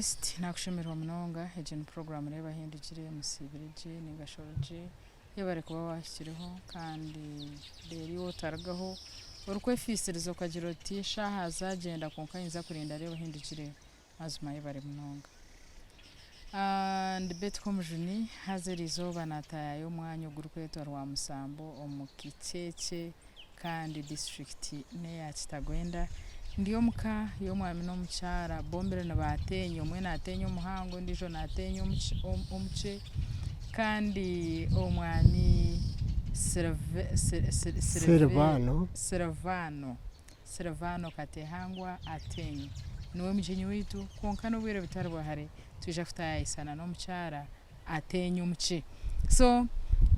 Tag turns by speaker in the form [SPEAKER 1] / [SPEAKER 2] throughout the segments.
[SPEAKER 1] Guest nakushemererwa munonga egi ni program reeba ahindukire musiibire gye ninga shi ori gye yebare kuba wahikireho kandi reero iwe otarugaho orikwefiisiriza okagira oti eshaaha zagyenda kwonka ninza kurinda reeba ohindukire mazima yebare munonga. Ndi Betty Komujuni haza erizooba nataayaaya omwanya ogurikwetwa Rwamusambo omu Kikyekye kandi disiturikiti n'eya Kitagwenda. Ndi omu ka y'omwami n'omukyara bombire nibateenya, omwe naateenya omuhango ondiijo naateenya omukye kandi omwami Silvano Katehangwa Ateenyi niwe mugyenyi waitu kwonka n'obwire butari bwa hare twija kutaayaayisana n'omukyara Ateenyi omukye. So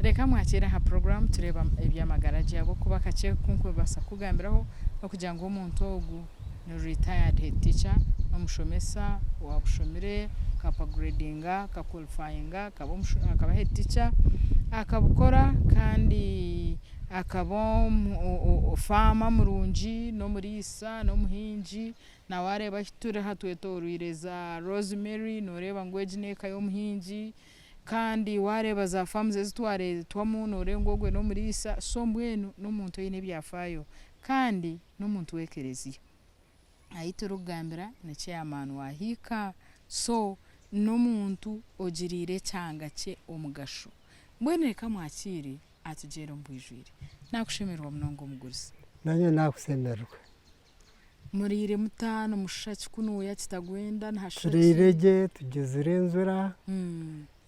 [SPEAKER 1] reka mwakiire aha program tureebe eby'amagara gye ahabw'okuba kakye aku nkubaasa kukugambiraho n'okugira ngu omuntu ogu ni retired head teacher, n'omushomesa owaabushomire aka upgradinga aka qualifyinga akaba head teacher akabukora kandi akaba farmer murungi n'omuriisa n'omuhingi Na waareeba ahu turi hatwetooroire za rosemary nooreeba ngu egi n'eka y'omuhingi kandi waareeba za farms ezi twareetwamu nooreeba ngu ogwe n'omuriisa so mbwenu n'omuntu oine ebyafaayo kandi n'omuntu w'ekereziya. Ahu turikugambira ni chairman wa hiika so n'omuntu ogiriire ekyanga kye omugasho. Mbwenu reka mwakiire atugyeere omu bwijwire. Naakushemererwa munonga omugurusi.
[SPEAKER 2] Naanye naakushemererwa.
[SPEAKER 1] Muriire muta nimushusha ki kunuya kitagwenda nihashusha ki?
[SPEAKER 2] Turiire gye tugyezire enjura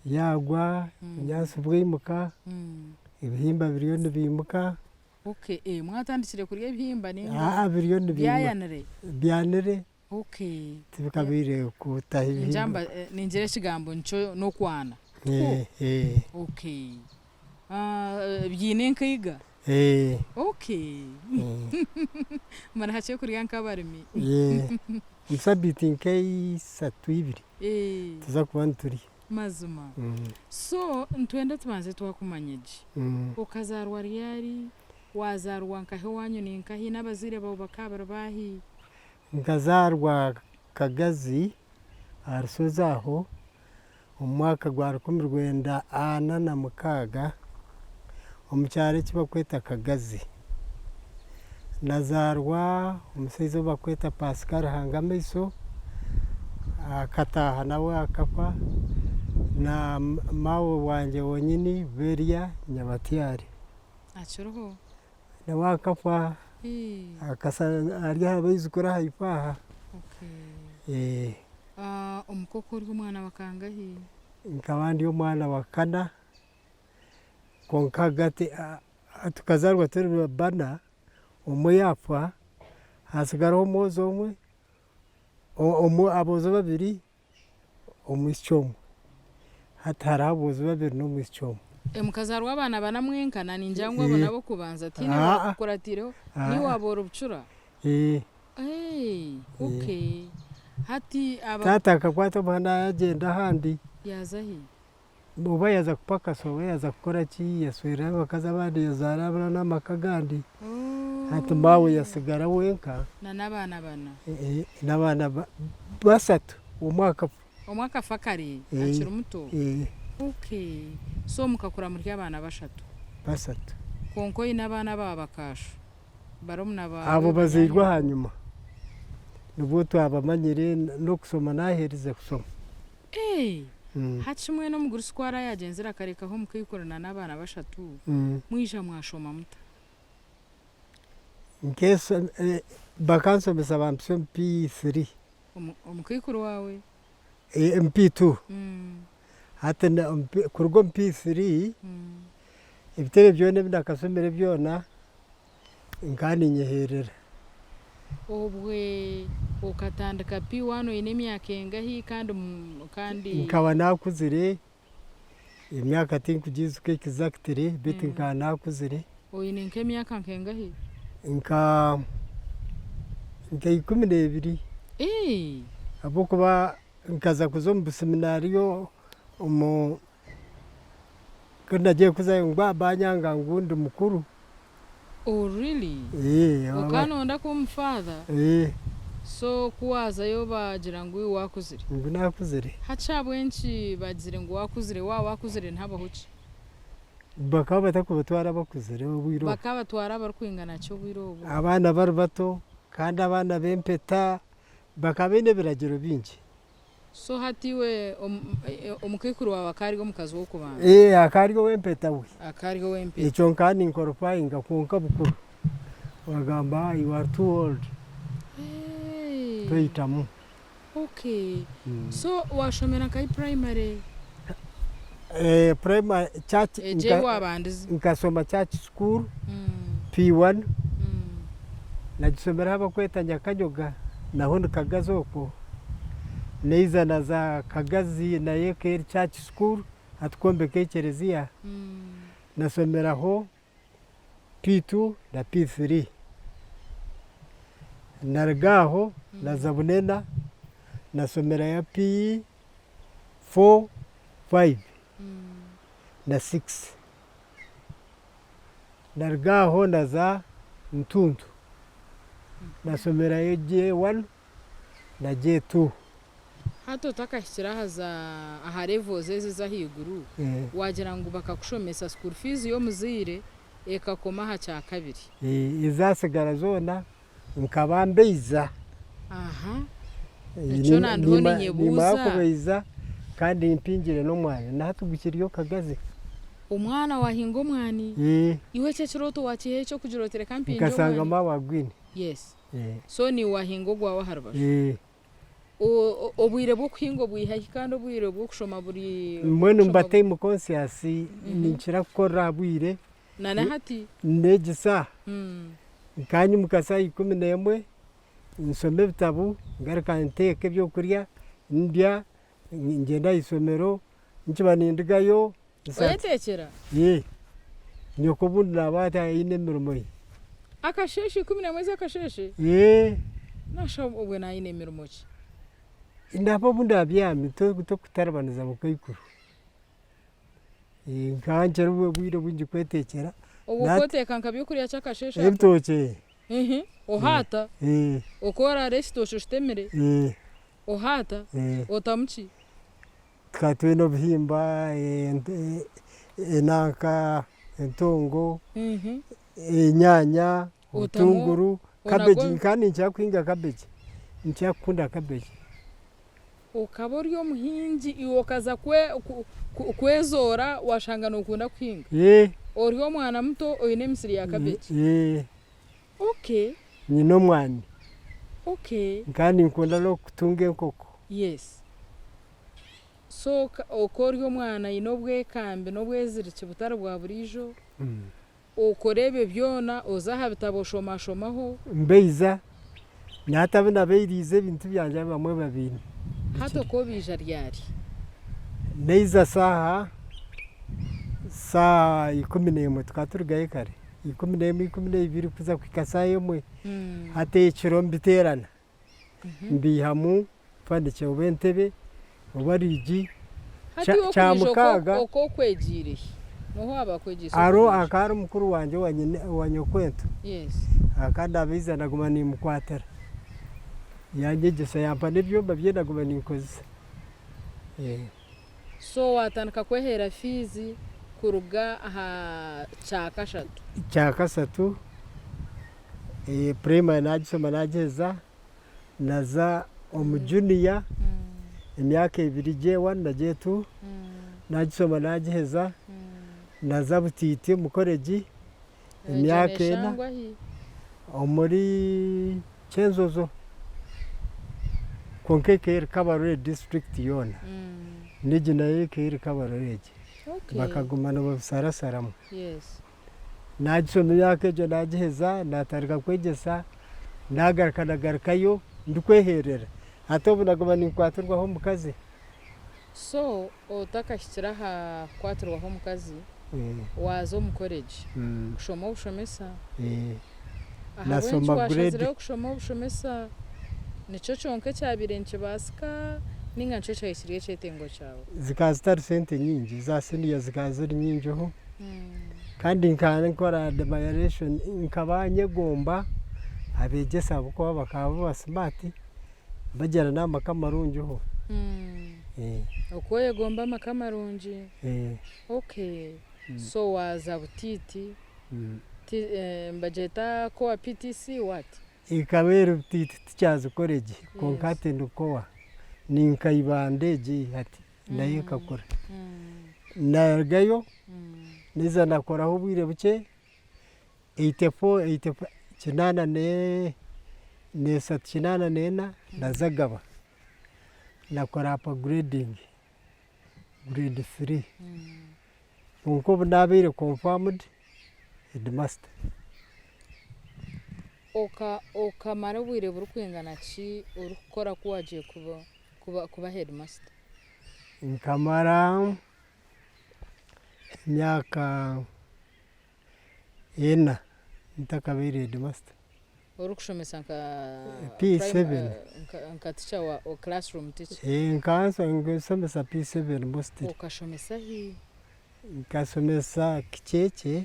[SPEAKER 2] yaagwa obunyaatsi bwaimuka ebihimba biriyo nibiimuka.
[SPEAKER 1] Okay eh mwatandikire kurya ebihimba ninga
[SPEAKER 2] Aa biriyo nibiimuka.
[SPEAKER 1] Byayanire?
[SPEAKER 2] Byanire.
[SPEAKER 1] Okay.
[SPEAKER 2] Tibikabaire kutaho ebihimba.
[SPEAKER 1] Ningira ningira ekigambo nikyo n'okwana.
[SPEAKER 2] Eh eh.
[SPEAKER 1] Okay. Byiine enkaiga? Okay. Muri hakye kurya nk'abarimi.
[SPEAKER 2] Omu sabiiti nk'eishatu ibiri nituza kuba niturya.
[SPEAKER 1] Mazima. So nitwenda tubanze twakumanya gye. Okazaarwa ryari? Waazaarwa nkahi owaanyu ni nkahi? N'abazaire baawe bakaba bari baahi?
[SPEAKER 2] Nkazaarwa Kagazi aha rushozi aho. Omu mwaka gwa 1946 omu kyaro eki barikweta Kagazi. Nazaarwa omushaija ou barikweta Pascal Ruhangamaiso, akataaha nawe akafa, na maawe wangye wonyini Beria Nyabatyare.
[SPEAKER 1] Akiriho?
[SPEAKER 2] Nawe akafa, ari aha baijukuru ahaifo aha.
[SPEAKER 1] Omuka okwo ori omwana wa kangahi?
[SPEAKER 2] Nkaba ndi omwana wa kana, kwonka ahagati tukazaarwa turi bana, omwe yaafa, haatsigaraho omwojo omwe, aboojo babiri omwishiki omwe. Hati hariho aboojo babiri n'omwishiki omwe.
[SPEAKER 1] Mukazaarwa abaana bana mwenka? Na ningira ngu abo n'ab'okubanza tihaine owaakukuratiireho? Niiwe waaba ori bucura? Okay. Hati aba.
[SPEAKER 2] Taata akakwata omuhanda yaagyenda ahandi.
[SPEAKER 1] Yaaza hi?
[SPEAKER 2] Oba yaaza kupakasa oba yaaza kukora ki, yashwera abakazi abandi yazaara n'amaka agandi. Hati maawe yatsigara wenka.
[SPEAKER 1] Na n'abaana bana?
[SPEAKER 2] N'abaana bashatu, omwe akafa.
[SPEAKER 1] Omwe akafa kare akiri muto? Okay. So mukakura muri abaana bashatu?
[SPEAKER 2] Bashatu.
[SPEAKER 1] Kwonka oine abaana aba bakaasho? Barumuna baawe?
[SPEAKER 2] Abo bazairwe ahanyima. Nibwo twabamanyire n'okushoma naaherize kushoma.
[SPEAKER 1] Eeh! Hati mwena omugurusi ku araabe yaagyenzire akarekaho omukaikuru na n'abaana bashatu, mwija mwashoma muta?
[SPEAKER 2] Bakanshomesa bampitsya omu P3.
[SPEAKER 1] Omukaikuru waawe?
[SPEAKER 2] Omu P2. Hati kuruga omu P3, ebitebe byona ebi nakashomire byona nkaba ninyeherera.
[SPEAKER 1] Obwe okatandika P1 oine emyaka engahi kandi kandi.
[SPEAKER 2] Nkaba nakuzire, emyaka tinkugiijuka exactly beitu nkaba nakuzire.
[SPEAKER 1] Oine nk'emyaka nkengahi?
[SPEAKER 2] Nka nka 12. Ahabw'okuba nkaza kuza omu buseminaariyo omu Ku nagiire kuzayo ngu banyanga ngu ndi mukuru.
[SPEAKER 1] Oh really?
[SPEAKER 2] Eeh.
[SPEAKER 1] Okaba noyenda kuba omu father?
[SPEAKER 2] Eeh.
[SPEAKER 1] So ku waazayo baagira ngu iwe waakuzire?
[SPEAKER 2] Ngu naakuzire.
[SPEAKER 1] Hati ahabw'enki baagizire ngu waakuzire? Waaba waakuzire nihabaho ki?
[SPEAKER 2] Bakaba batakubatwara abakuzire obwire obwo.
[SPEAKER 1] Bakaba batwara abarikwingana ki obwire obwo?
[SPEAKER 2] Abaana bari bato kandi abaana b'empeta bakaba baine ebiragiro bingi.
[SPEAKER 1] So hati iwe omukaikuru waawe akaba ari omukazi w'okubanza?
[SPEAKER 2] Ee akaba ari ow'empeta we.
[SPEAKER 1] Akaba ari ow'empeta.
[SPEAKER 2] Ekyo nkaba ninkwalifayinga kwonka bukuru bagamba you are too old tohikamu.
[SPEAKER 1] Okay. So waashomera nkahi primary?
[SPEAKER 2] Primary church
[SPEAKER 1] Egyo ei waabandize.
[SPEAKER 2] Nkashoma church school P1 Nagisomera ahu barikweta Nyakanyoga naho ni Kagazi okwo. Naija naza Kagazi nayo ekaba eri church school hati kwombeka ekereziya. Nashomeraho P2 na P3. Naruga aho naza Bunena nashomerayo P4, 5 na 6. Naruga aho naza Ntuntu, nashomerayo J1 na J2.
[SPEAKER 1] Hati otakahikire aha za aha levels ezi ez'ahaiguru, wagira ngu bakakushomesa school fees y'omuzaire ekakoma aha kyakabiri.
[SPEAKER 2] Ezasigara zoona nkaba mbeiza.
[SPEAKER 1] Aha, nikyo nandiho ninyebuuza.
[SPEAKER 2] Nimara kubeiza kandi mpingire n'omwani na hati gukiriyo Kagazi.
[SPEAKER 1] Omwana wahinga omwani? Iwe ekyo ekirooto wakiiha hi eky'okugira oti reka mpingye omwani?
[SPEAKER 2] Nkashanga maawe agwine.
[SPEAKER 1] Yes. So naiwe wahinga ogwawe aha rubaju. Obwire bw'okuhinga obwiha hi kandi obwire bw'okushoma buri.
[SPEAKER 2] Mbwenu mba time conscious ninkira kukorera aha bwire.
[SPEAKER 1] Na na hati?
[SPEAKER 2] N'egi saaha. Nkanyimuka saaha 11 nshoma ebitabo ngaruka nteeka ebyokurya ndya ngyenda aha ishomero nkiba nindugayo.
[SPEAKER 1] Oyeteekyera?
[SPEAKER 2] Yee. Nyoko obundi naaba aine emirimo ye.
[SPEAKER 1] Akasheeshe 11 z'akasheeshe?
[SPEAKER 2] Yee.
[SPEAKER 1] Naasha obwe naaba aine mirimo ki?
[SPEAKER 2] Naaba obundi abyami tokutaribaniza mukaikuru. Nkaba nkira obwire obwingi kwetekyera.
[SPEAKER 1] Obwo okwoteeka nka byokurya ki akasheeshe ako?
[SPEAKER 2] Ebitookye.
[SPEAKER 1] Ohaata? Oku oraara ekitookye oshutamire? Ohaata? Otamu ki?
[SPEAKER 2] Tukaba twine obuhimba, enanka, entongo, enyaanya, obutunguru, cabbage nkaba ninkira kuhinga cabbage, ninkira kukunda cabbage.
[SPEAKER 1] Okaba ori omuhingi iwe okaza kwezoora washanga nokunda kuhinga? Ori omwana muto oine emisiri ya cabbage? Okay.
[SPEAKER 2] Nyine omwani.
[SPEAKER 1] Okay.
[SPEAKER 2] Nkaba ninkunda n'okutunga enkoko.
[SPEAKER 1] Yes. So oku ori omwana oine obwekambi n'obweziriki butari bwa buriijo, okora ebyo byona, oza aha bitabo oshomashomaho.
[SPEAKER 2] Mbeiza, nahati abu nabeiriize ebintu byangye abamwe babiine.
[SPEAKER 1] Hati oku obiija ryari?
[SPEAKER 2] Neiza saaha, saaha 11 tukaba turugayo kare. 11, 12 kuza kuhika saaha emwe. Hati ekiro mbiteerana, mbiihamu furniture oba entebe oba rwigi.
[SPEAKER 1] Hati iwe
[SPEAKER 2] Kya
[SPEAKER 1] okwija
[SPEAKER 2] mukaaga.
[SPEAKER 1] Oku okwegiire hi? N'oha owaaba akwegyeise
[SPEAKER 2] Hariho
[SPEAKER 1] okubiija?
[SPEAKER 2] hakaba hariho mukuru wangye owa nyokwento.
[SPEAKER 1] Yes.
[SPEAKER 2] Akaba naabiiza naguma nimukwatira. Yanyegyesa yampa n'ebyoma bye naguma ninkozesa.
[SPEAKER 1] So waatandika kweheera fiizi kuruga aha kyakashatu?
[SPEAKER 2] Kyakashatu, primary naagishoma naagiheza, naza omu junior emyaka ebiri J1 na J2, naagishoma naagiheza, naza Butiiti omu college emyaka ena omuri Kyenjojo kwonka ekaba eri Kabarole district yoona n'egi nayo ekaba eri Kabarole egi bakaguma nibabisarasaramu. Naagishoma emyaka egyo naagiheza naatandika kwegyesa naagaruka nagarukayo ndikweheerera hati obu naguma ninkwatirwaho omukazi.
[SPEAKER 1] So otakahikire aha kukwatirwaho omukazi, waaza omu college kushoma obushomesa? Ahabw'enki waashazireho kushoma obushomesa? Nikyo kyonka ekyabaire nikibaasika nainga nikyo kyabaire kiri ekyetengo kyawe?
[SPEAKER 2] Zikaba zitari sente nyingi, za siniya zikaba ziri nyingiho kandi nkaba nkora admiration, nkaba nyegomba Abeegyesa ahabw'okuba bakaba baba smart bagira n'amaka marungi ho.
[SPEAKER 1] Okweyegomba amaka marungi. Okay, so waaza Butiiti, nibagyeta Kowa PTC what?
[SPEAKER 2] Ekaba eri Butiiti Teachers College kwonka hati ni Kowa. Ni nka Ibanda egi hati nayo ekakura. Narugayo naija nakoraho obwire bukye. 84, 85, kinaana n'eshatu kinaana n'ena naza Gaba nakora upgrading grade 3 kwonka obu nabaire confirmed headmaster.
[SPEAKER 1] Oka okamara obwire burikwingana ki orikukora ku waagiire kuba kuba kuba headmaster?
[SPEAKER 2] Nkamara emyaka ena ntakabaire headmaster.
[SPEAKER 1] Orikushomesa nka
[SPEAKER 2] P7.
[SPEAKER 1] nka teacher wa classroom teacher?
[SPEAKER 2] Nkaba nshomesa P7 mostly.
[SPEAKER 1] Okashomesa hi?
[SPEAKER 2] Nkashomesa Kikyekye,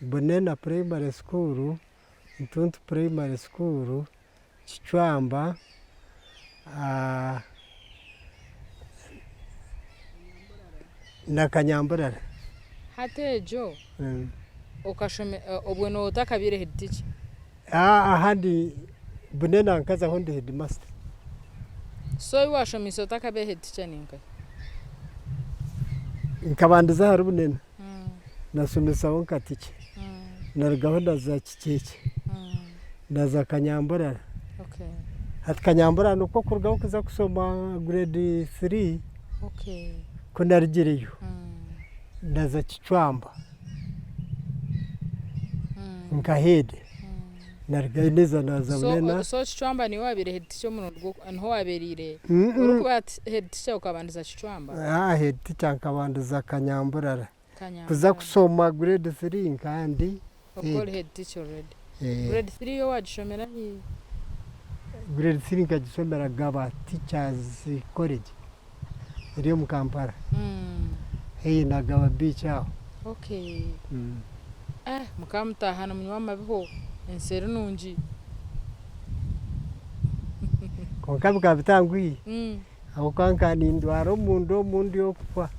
[SPEAKER 2] Bunena primary school, Ntuntu primary school, Kicwamba, na Kanyamburara.
[SPEAKER 1] Hati egyo okashome obwo nooba otakabaire head teacher?
[SPEAKER 2] Ahandi Bunena nkazaho ndi headmaster.
[SPEAKER 1] So ahu washomeise otakabaire head teacher ni nkahi?
[SPEAKER 2] Nkabandiza ahari Bunena nashomesaho nka teacher, narugaho naza Kikyekye. Naza Kanyamburara. Hati Kanyamburara nikwo kurugaho kuza kushoma grade 3 ku narugireyo naza Kicwamba nka head narugayo naija naza Bunena.
[SPEAKER 1] So Kicwamba niiwe wabaire head teacher omurundi gw'oku niho wabereire orikuba head teacher okabandiza Kicwamba?
[SPEAKER 2] Head teacher nkabandiza Kanyamburara. Kuza kushoma grade 3 nkaba ndi
[SPEAKER 1] Okaba ori head teacher already. Grade 3 yo wagishomera hi?
[SPEAKER 2] Grade 3 nkagishomera Gaba Teachers College eri omu Kampala haihi na Gaba Beach aho.
[SPEAKER 1] Okay. Eh, mukaba mutaaha nimunywa amabiho, ensi eri nungi.
[SPEAKER 2] Kwonka bikaba bitanguhire ahabw'okuba nkaba nindwara omunda omu ndi okufa.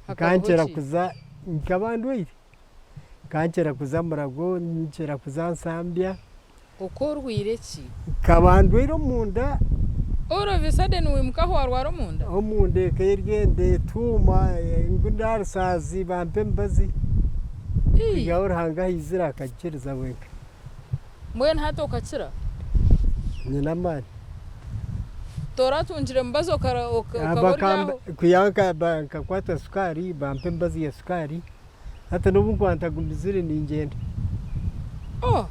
[SPEAKER 1] Hakabaho
[SPEAKER 2] Nkankira
[SPEAKER 1] ki?
[SPEAKER 2] kuza nkaba ndwaire, nkankira kuza Murago, nkira kuza Nsambya.
[SPEAKER 1] Okaba orwaire ki?
[SPEAKER 2] Nkaba ndwaire omunda.
[SPEAKER 1] All of a sudden waimuka aho warwara omunda?
[SPEAKER 2] Omunda ekaba eri enda etuuma ngu ndi aha rusaazi bampa emibazi kwihaho Ruhanga ahaizire akagikiriza wenka.
[SPEAKER 1] Mbwenu hati okakira?
[SPEAKER 2] Nyine amaani.
[SPEAKER 1] Toratungire mubazi okaba ori aho?
[SPEAKER 2] Kwihaho nkakwatwa sukaari bampa emibazi ya sukaari hati n'obu nkuba ntagumizire ningyenda.
[SPEAKER 1] Oh!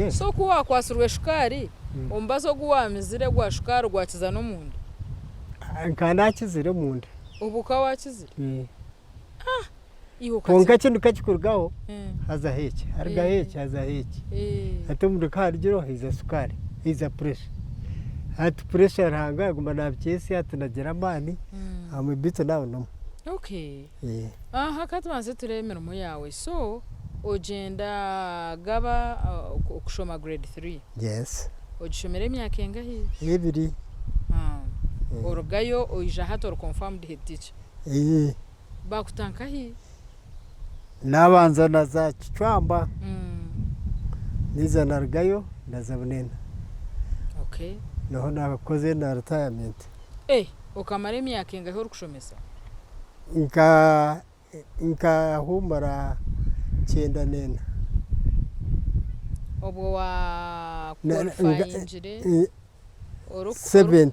[SPEAKER 1] So ku waakwatsirwe shukaari, omubazi ogu waamizire gwa shukaari gwakiza n'omunda?
[SPEAKER 2] Nkaba naakizire omunda.
[SPEAKER 1] Obwo okaba waakizire? Ah! Iwe
[SPEAKER 2] Kwonka
[SPEAKER 1] okakira.
[SPEAKER 2] kinu kakikurugaho hazaho eki, harugaho eki hazaho eki. Hati omunda ku harugireho haija sukaari, haija puresha. Hati puresha Ruhanga aguma naabikyesya hati nagira amaani, beitu naaba n'omwe.
[SPEAKER 1] Okay. Aha ka tubanze tureebe emirimo yaawe. So ogyenda Gaba kushoma grade 3.
[SPEAKER 2] Yes.
[SPEAKER 1] Ogishomera emyaka engahi?
[SPEAKER 2] Ebiri.
[SPEAKER 1] Orugayo oija hati ori confirmed head teacher. Baakuta nkahi?
[SPEAKER 2] Naabanza naza Kicwamba, naija narugayo naza Bunena.
[SPEAKER 1] Okay.
[SPEAKER 2] Niho naakoze na retirement.
[SPEAKER 1] Eh, okamara emyaka engahi orikushomesa?
[SPEAKER 2] Nka nkahuumura kyenda n'ena.
[SPEAKER 1] Obwo wa qualifyingire ori
[SPEAKER 2] 70.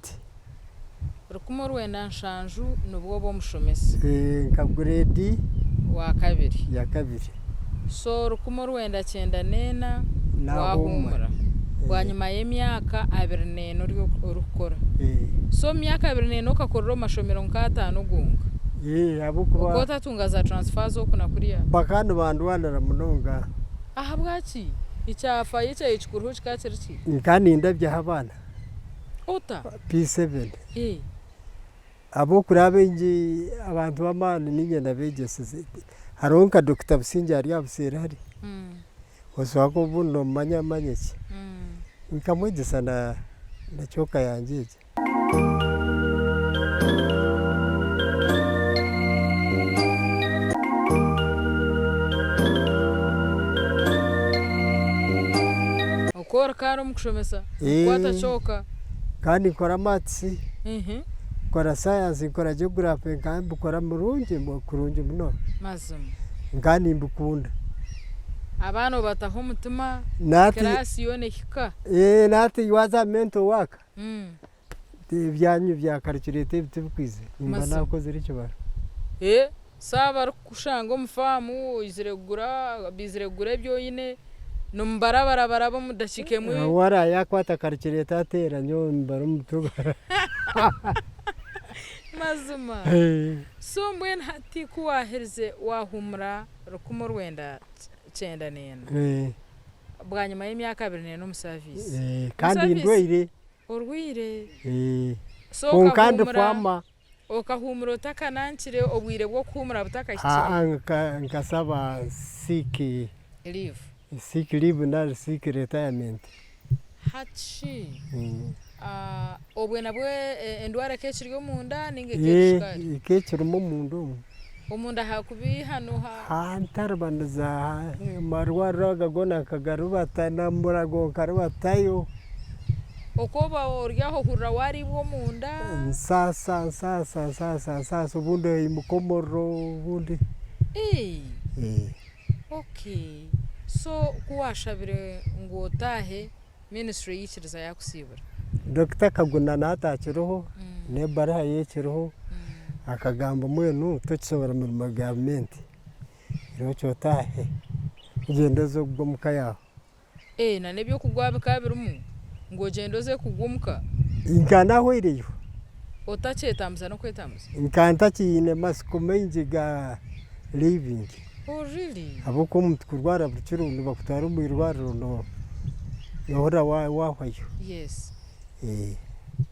[SPEAKER 1] 1970 nibwo oba omushomesa?
[SPEAKER 2] Nka grade
[SPEAKER 1] wa kabiri.
[SPEAKER 2] Ya kabiri.
[SPEAKER 1] So 1994 wahuumura bwanyima y'emyaka 24 ori orikukora. So omu myaka 24 okakorera omu mashomero nk'ataano gonka?
[SPEAKER 2] Ahabw'okuba.
[SPEAKER 1] Okaba otatunga za transfers oku na kuriya?
[SPEAKER 2] Bakaba nibandwanira munonga.
[SPEAKER 1] Ahabwaki? Ekyafaayo ekyabaire kikuriho kikaba kiri ki?
[SPEAKER 2] Nkaba nindabyaho abaana.
[SPEAKER 1] Ota?
[SPEAKER 2] P7. Ahabw'okuba abaingi abantu b'amaani niinye nabeegyesize. Hariho nka Dokita Busingye ari aha buseeri hari. Oshusha nka obundi noomumanya manya ki. Nkamwegyesa na na kyoka yangye egi.
[SPEAKER 1] Okworeka ari omu kushomesa, okukwata kyoka.
[SPEAKER 2] Kandi nkora maths, nkora science, nkora geography nkaba mbikora murungi kurungi munonga.
[SPEAKER 1] Mazima.
[SPEAKER 2] Nkaba nimbikunda.
[SPEAKER 1] Abaana obataho omutima, class yoona ehika.
[SPEAKER 2] Nahati waaza aha mental work, ebyanyu bya calculator ebi tibikwija, nimba nakozire ekibaro.
[SPEAKER 1] So abarikukushanga omu faamu oizire kugura, baizire kugura ebi oine, nimubara baraba omu dakiika emwe.
[SPEAKER 2] Ou araabe yaakwata calculator ateera nyowe nimbara omu mutwe.
[SPEAKER 1] Mazima. So mbwenu hati ku waaherize waahuumura 1994, bwanyima y'emyaka abiri n'ena omu service.
[SPEAKER 2] Kandi ndwaire.
[SPEAKER 1] Orwaire. So
[SPEAKER 2] Kwonka ndi
[SPEAKER 1] okahuumura.
[SPEAKER 2] farmer.
[SPEAKER 1] Okahuumura otakanankire obwire bw'okuhuumura butakahikire?
[SPEAKER 2] Aa nkasaba sick
[SPEAKER 1] Leave.
[SPEAKER 2] Sick leave nari sick retirement.
[SPEAKER 1] Hati shi obwe nabwo endwara ekaba ekiri omunda ninga ekaba eri shukaari?
[SPEAKER 2] Ekaba ekirimu omunda omu.
[SPEAKER 1] Omunda hakubiiha noha?
[SPEAKER 2] Hantaribaniza amarwariro aga goona nkagarubata na Murago nkarubatayo.
[SPEAKER 1] Oku oba ori aho ohurira wariibwa omunda?
[SPEAKER 2] Nsaasa nsaasa nsaasa nsaasa obundi haimuka omuriro obundi.
[SPEAKER 1] Okay so ku waashabire ngu otaahe ministry yaikiriza yaakusiibura?
[SPEAKER 2] Dokita Kaguna na hati akiriho n'ebaruha ye ekiriho akagamba mbwenu tokisobora mirimo ya gavumenti irooko otaahe ogyende oze kugwa omuka yaawe.
[SPEAKER 1] Eeh na n'eby'okugwa bikaba birimu ngu ogyende oze kugwa omuka?
[SPEAKER 2] Nkaba naahweireyo.
[SPEAKER 1] Otakyetambuza n'okwetambuza?
[SPEAKER 2] Nkaba ntakiine matsiko maingi ga living.
[SPEAKER 1] Oh really?
[SPEAKER 2] Ahabw'okuba omuntu kurwara buri kiro nibakutwara omu irwariro noohurira waahwayo.
[SPEAKER 1] Yes.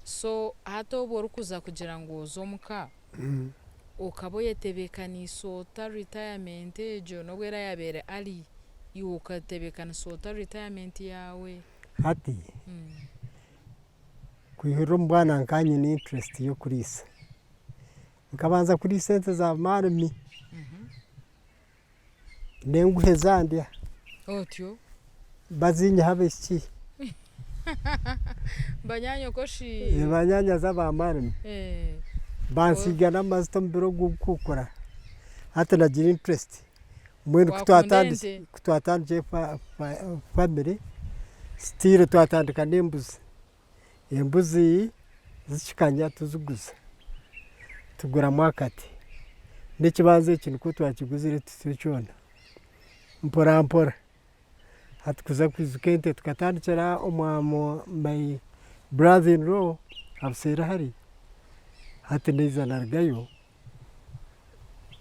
[SPEAKER 1] So hati obu orikuza kugira ngu oze omuka, okaba oyetebeekaniise ota retirement egyo n'obu eraabe yaabaire early, iwe okatebeekanisa ota retirement yaawe?
[SPEAKER 2] Hati kwihirira omu bwana nkaba nyine interest y'okuriisa. Nkabanza kuriisa ente za maarumi n'enguhe zandya.
[SPEAKER 1] Otyo.
[SPEAKER 2] Bazinyiha abaishiki.
[SPEAKER 1] Banyaanyoko shi?
[SPEAKER 2] Banyaanyazi aba maarumi. Bansiiga n'amajuta omubiri ogu gukukura. Hati nagira interest. Mbwenu ku twatandikire family, still twatandika n'embuzi. Embuzi zikikanya tuziguza, tuguramu akati. N'ekibanza eki nikwo twakiguzire tutyo kyona, mpora mpora. Hati kuza kwijuka ente tukatandikira omwa my brother in law abuseeri hari, hati naija narugayo.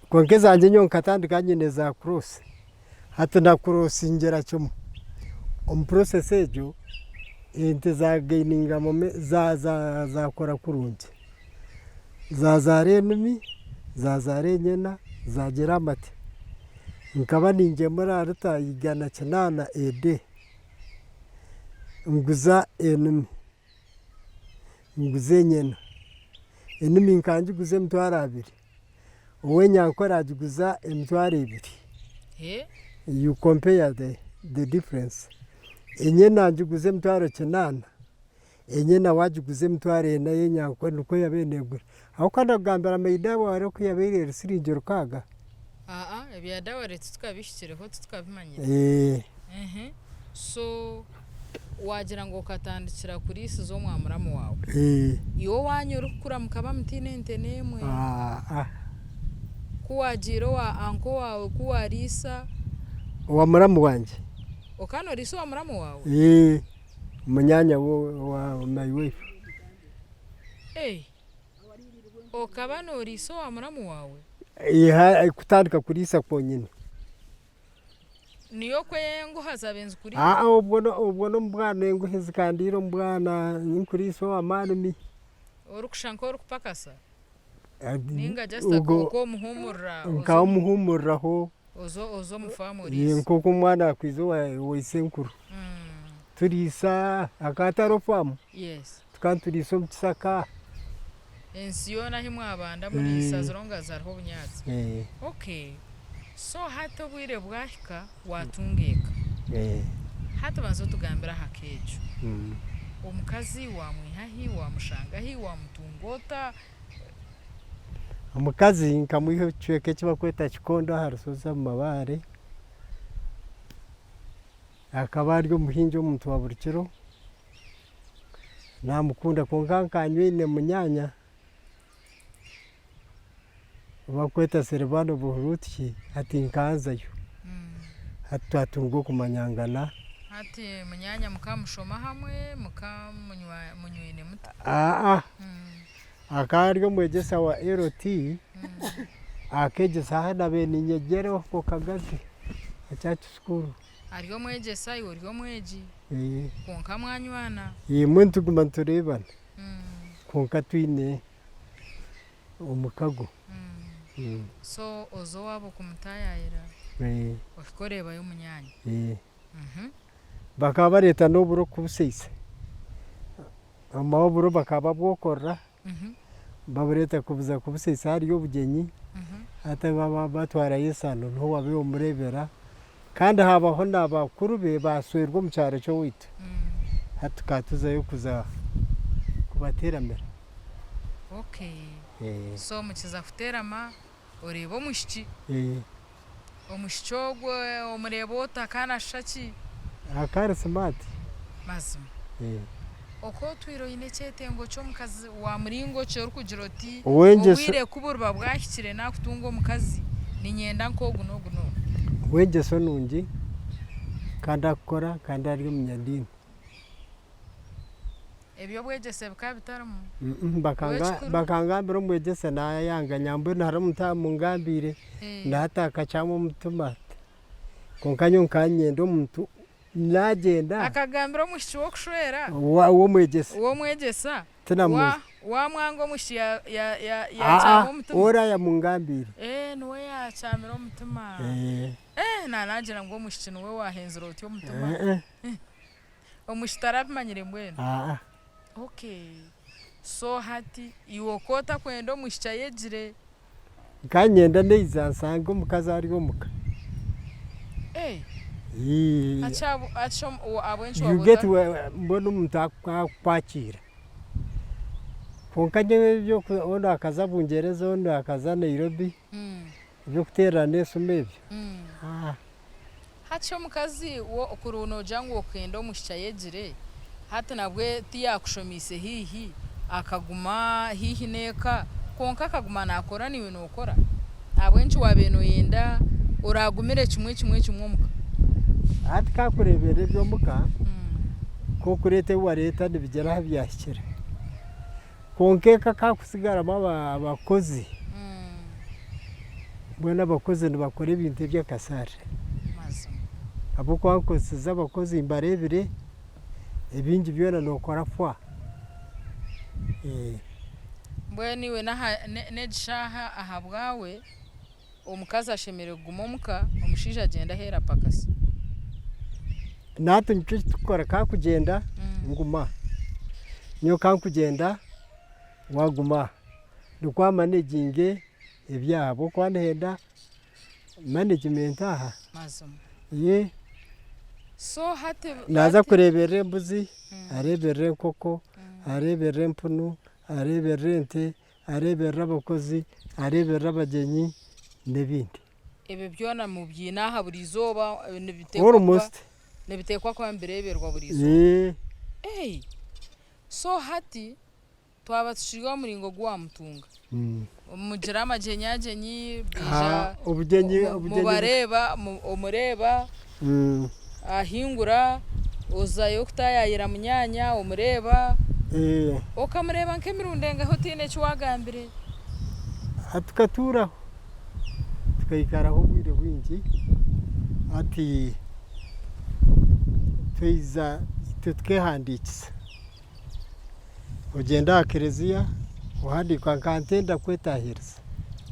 [SPEAKER 2] Kwonka ezangye nyowe nkatandika nyine za cross, hati na crossingira kimwe. Omu process egyo, ente za gaininga zakora kurungi, zazaara enumi, zazaara enyena, zagira amate. Nkaba ningyemura lita 180 a day, nguza enumi. Nguze enyena. Enimi nkaba ngiguza emitwaro abiri, ow'enyankore agiguza emitwaro ebiri. You compare the difference. Enyena ngiguza emitwaro kinaana, enyena we agiguza emitwaro ena ey'enyankore nikwo yabaire neegura. Ahabw'okuba ndakugambira my dowry oku yabaire eri siringi rukaaga.
[SPEAKER 1] Aa ebya dowry titukabihikireho titukabimanyire. So waagira ngu okatandikira kuriisiza omwa muramu waawe. Iwe owaanyu orikukura mukaba mutaine ente n'emwe. Ku waagiire owa anko waawe ku waariisa.
[SPEAKER 2] Owa muramu wangye.
[SPEAKER 1] Okaba nooriisa owa muramu waawe?
[SPEAKER 2] Munyaanya wa my wife.
[SPEAKER 1] Okaba nooriisa owa muramu waawe?
[SPEAKER 2] Kutandika kuriisa kwonyine.
[SPEAKER 1] Niyo okwo enguha zabaire nizikuriisa?
[SPEAKER 2] Aa obwo obwo n'omu bwana enguha zikandiira omu bwana nkuriisa owa maarumi.
[SPEAKER 1] Orikushusha nk'orikupakasa? Ninga just ok'omuhuumurira?
[SPEAKER 2] Nkamuhuumuriraho.
[SPEAKER 1] Oze omu faamu oriise?
[SPEAKER 2] Nk'oku omwana akwiza owa isenkuru. Turiisa hakaba hatariho faamu.
[SPEAKER 1] Yes.
[SPEAKER 2] Tukaba nituriisa omu kisaka.
[SPEAKER 1] Ensi yoona ahi mwabanda muriisa as long as hariho obunyaatsi. Okay. So hati obwire bwahika waatunga eka. Hati banza otugambire aha ka egyo. Omukazi waamwiha hi, waamushanga hi, waamutunga ota?
[SPEAKER 2] Omukazi nkamwiha omu kicweka eki barikweta Kikondo aha rushozi omu mabaare. Akaba ari omuhingi omuntu wa buri kiro, naamukunda kwonka nka nyine munyaanya ou barikweta Silvano Buhuruutuki hati nkanzayo, hati twatunga okumanyangana.
[SPEAKER 1] Hati munyaanya mukamushoma hamwe, mukamunywaine muta?
[SPEAKER 2] Aa, akaba ari omwegyesa wa LT, akeegyesa ahu naabaire niinyegyera okwo Kagazi Church School.
[SPEAKER 1] Ari omwegyesa iwe ori omwegi kwonka mwanywana.
[SPEAKER 2] Mbwenu tuguma nitureebana kwonka twine omukago.
[SPEAKER 1] So oza owaabo kumutaayaayira ohika oreebayo munyaanya.
[SPEAKER 2] Bakaba bareeta n'oburo kubuseisa. Oburo bakaba babwokorera Babureeta kubuza kubuseesa hariyo obugyenyi, hati batwarayo esaano niho waaba omureebera kandi haabaho na bakuru be baashwerwa omu kyaro ky'owaitu, hati tukaba tuzayo kuza kubateeramira.
[SPEAKER 1] Okay. So mukiza kuteerama oreeba omwishiki? Omwishiki ogwo omureeba ota? Ka nashusha ki?
[SPEAKER 2] Aka ari smart.
[SPEAKER 1] Mazima. Oku otwire oine ekyetengo ky'omukazi wa muringo ki orikugira oti obwire ku buriba bwahikire naakutunga omukazi niinyenda nk'ogu n'ogu n'ogu?
[SPEAKER 2] Ow'engyeso nungi kandi akukora kandi ari omunyadiini.
[SPEAKER 1] Eby'obwegyese bikaba bitarimu?
[SPEAKER 2] Bakangambira omwegyese nayanga nyambwenu hariho omuntu amungambiire nahati akakyama omutima kwonka nyowe nkaba niinyenda omuntu nagyenda.
[SPEAKER 1] Akagambira omwishiki w'okushwera?
[SPEAKER 2] W'omwegyesa.
[SPEAKER 1] W'omwegyesa? Wamwanga omwishiki yakyama omutima?
[SPEAKER 2] Ori ayamungambiire.
[SPEAKER 1] Niwe yakyamire omutima. Nanagira ngu omwishiki niwe wahenzire otyo omutima. Omwishiki tarabimanyire mbwenu?
[SPEAKER 2] Aa.
[SPEAKER 1] Okay. So hati iwe oku otakwenda omwishiki ayegire?
[SPEAKER 2] Nka nyenda neiza nsange omukazi ari omuka.
[SPEAKER 1] Eh.
[SPEAKER 2] Ii.
[SPEAKER 1] Hati hati ahabw'enki
[SPEAKER 2] You get where mbwenu omuntu akukwakiira. Kwonka nyowe eby'oku onu akaza Bungyereza onu akaza Nairobi, eby'okuteerana esimu ebyo, aah.
[SPEAKER 1] Hati shi omukazi wo kuri noogira ngu okenda omwishiki ayegire, hati nabwe tiyaakushomiise haihi, akaguma haihi n'eka, kwonka akaguma naakora naiwe nookora? Ahabw'enki waabaire nooyenda oraagumire kimwe kimwe kimwe omuka?
[SPEAKER 2] Hati ka kureeberera eby'omuka, ku okureeta ebi wareeta nibigyera ahu byahikire. Kwonka eka ka kutsigaramu abakozi, mbwenu abakozi nibakora ebintu eby'akasaarira. Ahabw'okuba nkozesize abakozi mbareebire, ebingi byona nookora fwa.
[SPEAKER 1] Mbwenu iwe n'egi shaaha ahabwawe, omukazi ashemereire kuguma omuka, omushaija agyende aheeru apakase?
[SPEAKER 2] Nahati nikyo eki turikukora ka kugyenda nguma, nyowe ka nkugyenda waguma, nikwo amanaginge ebyaha ahabw'okuba nihenda management aha.
[SPEAKER 1] Mazima.
[SPEAKER 2] Ye.
[SPEAKER 1] So hati.
[SPEAKER 2] Naaza kureeberera embuzi, areeberere enkoko, areeberere empunu, areeberere ente, areeberera abakozi, areeberera abagyenyi n'ebindi.
[SPEAKER 1] Ebyo byona mubyine aha buri izooba nibiteekwa kuba
[SPEAKER 2] Almost.
[SPEAKER 1] nibiteekwa kuba nibireeberwa buri izooba.
[SPEAKER 2] Eeh.
[SPEAKER 1] Hey! So hati twaba tukiri omu muringo gu waamutunga, mugira amagyenyagyenyi, baija
[SPEAKER 2] Obugyenyi obugyenyi
[SPEAKER 1] mubareeba, omureeba ahingura, ozayo kutaayaayira munyaanya omureeba, okamureeba nk'emirundi engahi otaine eki waagambire?
[SPEAKER 2] Tukatuuraho. Tukaikaraho obwire bwingi hati twaiza itwe tukehandiikisa. Ogyenda aha kereziya ohandiikwa nka ntenda kwetahiriza.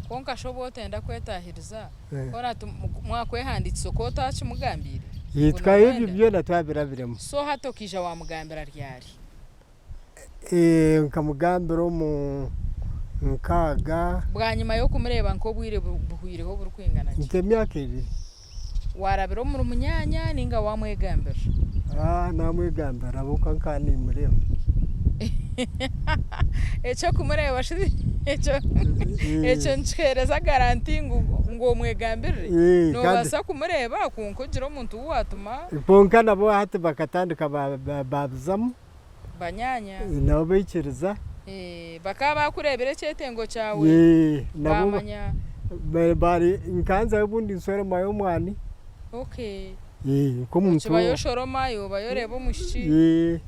[SPEAKER 1] Kwonka shi obu otenda kwetahiriza, hoona mwakwehandiikisa okaba otakimugambiire? Ngu
[SPEAKER 2] Ebyo
[SPEAKER 1] nomwenda?
[SPEAKER 2] byona twabirabiremu.
[SPEAKER 1] So hati okaija wamugambira ryari?
[SPEAKER 2] Nkamugambira omu nkaaga.
[SPEAKER 1] Bwanyima y'okumureeba nk'obwire buhwireho oburikwingana ki?
[SPEAKER 2] Nk'emyaka ebiri.
[SPEAKER 1] Waarabira omuri munyaanya nainga waamwegambira?
[SPEAKER 2] Naamwegambira ahabw'okuba nkaba nimmureeba.
[SPEAKER 1] Eky'okumureeba shi ekyo ekyo nikiheereza garanti ngu ngu omwegambirire? Noobaasa kumureeba kwonka ogire omuntu ou waatuma.
[SPEAKER 2] Kwonka nabo hati bakatandika baabizamu.
[SPEAKER 1] Banyaanya.
[SPEAKER 2] Nabo baikiriza.
[SPEAKER 1] Bakaba baakureebire ekyetengo kyawe baamanya.
[SPEAKER 2] Nkanzayo obundi nshoromayo omwani.
[SPEAKER 1] Okay.
[SPEAKER 2] Nk'omuntu.
[SPEAKER 1] Okibayo oshoromayo obayo oreeba omwishiki.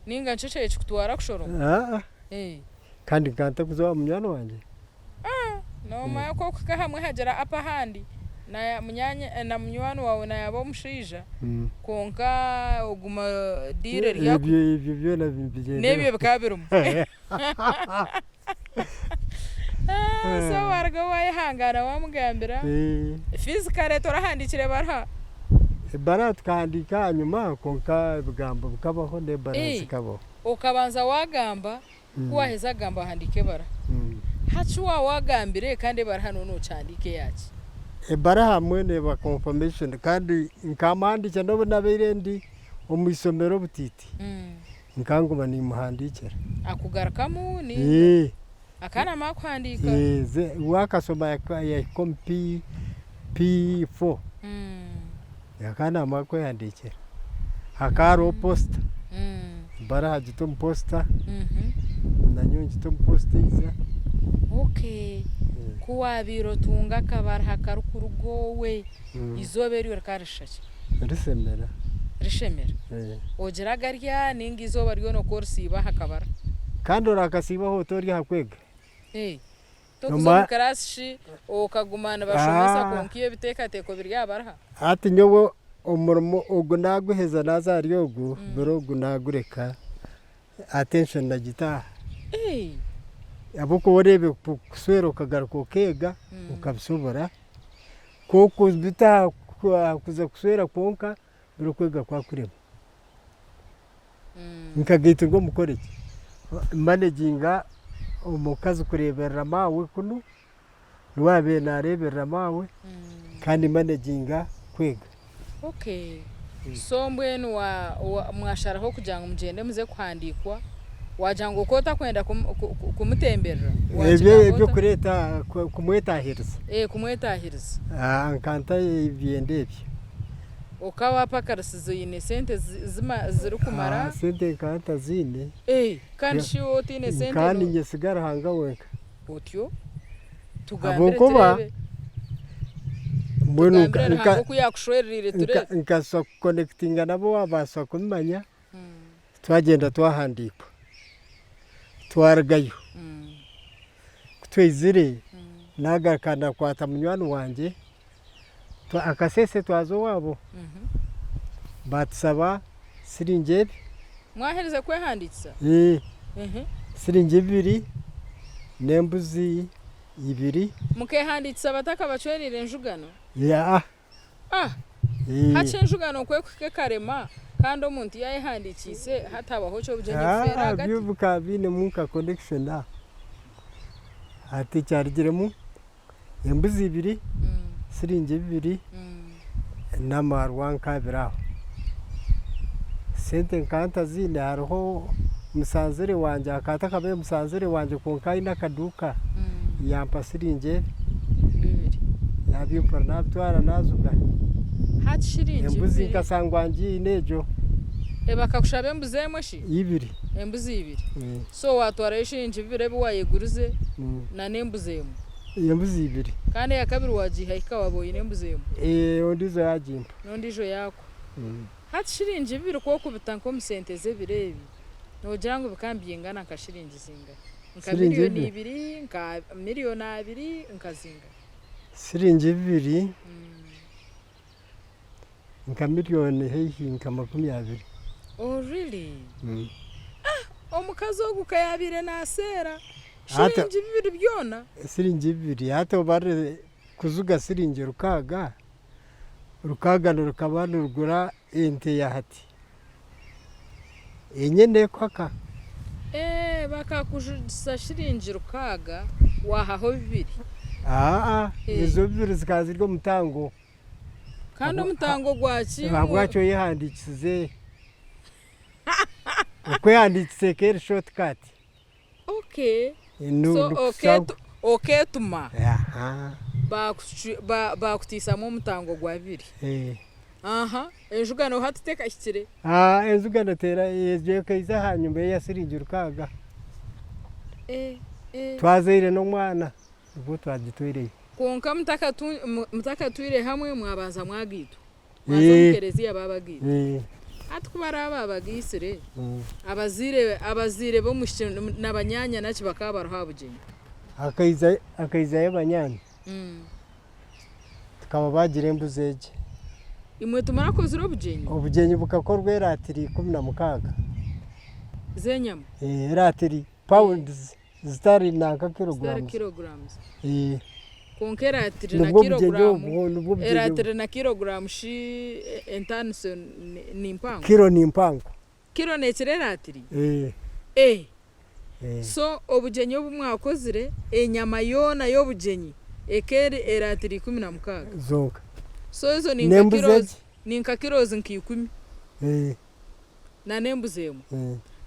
[SPEAKER 1] Nainga nikyo kyabaire kikutwara kushoroma?
[SPEAKER 2] Kandi nkaba ntarikuza owa munywani wangye.
[SPEAKER 1] Noomanya ku orikuhika hamwe hagira apa ahandi na munywani waawe naayaba omushaija kwonka oguma deal eri
[SPEAKER 2] Ebyo ebyo byona mbigyenderaho.
[SPEAKER 1] N'ebyo bikaba birimu. So waaruga waayehangaana waamugambira. Physically torahandiikire baruha?
[SPEAKER 2] Ebaruha tukahandiika ahanyima kwonka ebigambo bikabaho n'ebaruha zikabaho.
[SPEAKER 1] Okabanza waagamba Ku waaheza kugamba wahandiika ebaraha. Hati waaba waagambire kandi ebaraha noba nookihandiika eyaaki?
[SPEAKER 2] Ebaraha mbwenu eba confirmation kandi nkamuhandiikira n'obu nabaire ndi omu ishomero obutiiti, nkanguma nimuhandiikira.
[SPEAKER 1] Akugarukamu nainga akaanama akuhandiika?
[SPEAKER 2] We akashoma yahika omu P4 akaanama akwehandiikira. Hakaba hariho posita, ebaraha agita omu posita, nanyowe ngita omu posita eiza.
[SPEAKER 1] Okay, ku waabaire otunga akabaraha karikuruga owe, eizooba eryo rikaba rishusha ki?
[SPEAKER 2] Rishemera.
[SPEAKER 1] Rishemera. Ogira agarya nainga eizooba ryona okaba orisiiba aha kabaraha?
[SPEAKER 2] Kandi orakasiibaho ota ori aha kwega?
[SPEAKER 1] Tokuza omu class shi okaguma nibashomesa kwonka iwe ebiteekateeko biri aha bariha?
[SPEAKER 2] Hati nyowe omurimo ogu naguheza naza ahari ogu, buri ogu nagureka attention nagita aha. Ahabw'okuba oreebe kushwera okagaruka okeega okabisobora, ku okubita aha kuza kushwera kwonka buri okwega kwakurema. Nkagaitirwa omu college managinga omukazi kureeberera maawe kunu, niwe yaabaire naareeberera maawe kandi managinga kwega.
[SPEAKER 1] Okay. So mbwenu wa wa mwasharaho kugira ngu mugyende muze kuhandiikwa, waagira ngu okaba otakwenda kumutemberera?
[SPEAKER 2] Ebyo ota? Eby'okureeta kumwetaahiriza.
[SPEAKER 1] Kumwetaahiriza.
[SPEAKER 2] Nkanta ebyenda ebyo.
[SPEAKER 1] Okaba wapakarisize oine sente zirikumara?
[SPEAKER 2] Sente nkaba ntaziine.
[SPEAKER 1] Kandi shi waaba otaine sente.
[SPEAKER 2] Nkaba ninyesiga Ruhanga wenka.
[SPEAKER 1] Otyo? Tugambire tureebe.
[SPEAKER 2] Mbwenu
[SPEAKER 1] Tugambire Ruhanga oku yakushwerereire tureebe.
[SPEAKER 2] Nkabaasa kukonekitinga nabo waabaasa kubimanya, twagyenda twahandiikwa, twarugayo. Ku twaizire, naagaruka naakwata munywani wangye. Akasheeshe twaza owaabo baatusaba siringi ebi.
[SPEAKER 1] Mwaherize kwehandiikisa?
[SPEAKER 2] Siringi ibiri n'embuzi ibiri.
[SPEAKER 1] Mukeehandiikisa batakabacwereire enjugano? Hati enjugano ku erikuhika ekarema kandi omuntu yaayehandiikiise hati habaho ki obugyenyi bufeera ahagati?
[SPEAKER 2] Byo bikaba biinemu nka connection aho. Hati ekyarugiremu Embuzi ibiri, siringi bibiri n'amaarwa nk'abiri aho. Sente nkaba ntaziine hariho musanzire wangye akaba atakabaire musanzire wangye kwonka aine akaduuka yampa siringi
[SPEAKER 1] Bibiri.
[SPEAKER 2] Yabimpura nabitwara nazuga.
[SPEAKER 1] Hati shiringi
[SPEAKER 2] Embuzi
[SPEAKER 1] bibiri.
[SPEAKER 2] nkasangwa ngiine egyo.
[SPEAKER 1] Bakakushaba embuzi emwe shi?
[SPEAKER 2] Ibiri.
[SPEAKER 1] Embuzi ibiri. So waatwarayo shiringi bibiri ebi waayegurize na n'embuzi emwe.
[SPEAKER 2] Embuzi ibiri.
[SPEAKER 1] Kandi eya kabiri waagiiha hika waaba oine embuzi emwe.
[SPEAKER 2] Ondiijo yaagimpa.
[SPEAKER 1] N'ondiijo yaakuha. Hati shiringi bibiri ku orikubita nk'omu sente z'ebiro ebi, noogira ngu bikaba nibyingana nka shiringi zingahi? Nka
[SPEAKER 2] Shiringi
[SPEAKER 1] miriyoni
[SPEAKER 2] bibiri?
[SPEAKER 1] ibiri, nka miriyoni abiri, nka zingahi?
[SPEAKER 2] Shiringi bibiri nka miriyoni haihi nka 20.
[SPEAKER 1] Oh really? Omukazi ogu ka yaabaire naaseera shiringi bibiri byona?
[SPEAKER 2] Siringi bibiri hati obarire kuzuga siringi 600 Rukagano rukaba nirugura ente ya hati enyena ekuhaka.
[SPEAKER 1] Eeh bakakujugisa shiringi rukaaga wahaho bibiri.
[SPEAKER 2] Aa ezo bibiri zikaba ziri omutango.
[SPEAKER 1] Kandi omutango gwaki?
[SPEAKER 2] Ahabwaki oyehandiikisize? Okwehandiikisa eka eri short cut.
[SPEAKER 1] Okay. So okeetuma baakutiisamu omutango gwa bibiri. Aha, enjugano hati tekahikire?
[SPEAKER 2] Enjugano egyo ekaija ahanyima eya siringi rukaaga. Twazaire n'omwana nibwo twagitwireyo.
[SPEAKER 1] Kwonka mutakatwire hamwe mwabanza mwagaitwa? Mwaza omu kereziya baabagaita. Hati ku baraabe baabagaitsire, abazaire abazaire b'omwishiki na banyaanya naki bakaba bariho aha bugyenyi?
[SPEAKER 2] Hakaija hakaijayo banyaanya, tukaba baagira embuzi egi.
[SPEAKER 1] Imwe timurakozire obugyenyi?
[SPEAKER 2] Obugyenyi bukakorwa eratiri 16.
[SPEAKER 1] Z'enyama?
[SPEAKER 2] Eratiri, pounds. Zitari nanka
[SPEAKER 1] Zitari
[SPEAKER 2] kilograms.
[SPEAKER 1] kilograms.
[SPEAKER 2] Ee.
[SPEAKER 1] Kwonka eratiri na
[SPEAKER 2] Nibwo bugyenyi
[SPEAKER 1] kilogram,
[SPEAKER 2] obwo, nibwo bugyenyi obwo.
[SPEAKER 1] eratiri na kilogram shi entaaniso ni mpango?
[SPEAKER 2] Kilo ni mpango.
[SPEAKER 1] Kilo neekira eratiri?
[SPEAKER 2] Ee.
[SPEAKER 1] Ee.
[SPEAKER 2] Ee.
[SPEAKER 1] So obugyenyi obu mwakozire, enyama yoona y'obugyenyi eka eri eratiri 16?
[SPEAKER 2] Zonka.
[SPEAKER 1] So ezo ni nka
[SPEAKER 2] N'embuzi
[SPEAKER 1] kilos,
[SPEAKER 2] egi.
[SPEAKER 1] ni nka kilos nka ikumi?
[SPEAKER 2] Ee.
[SPEAKER 1] Na n'embuzi emwe.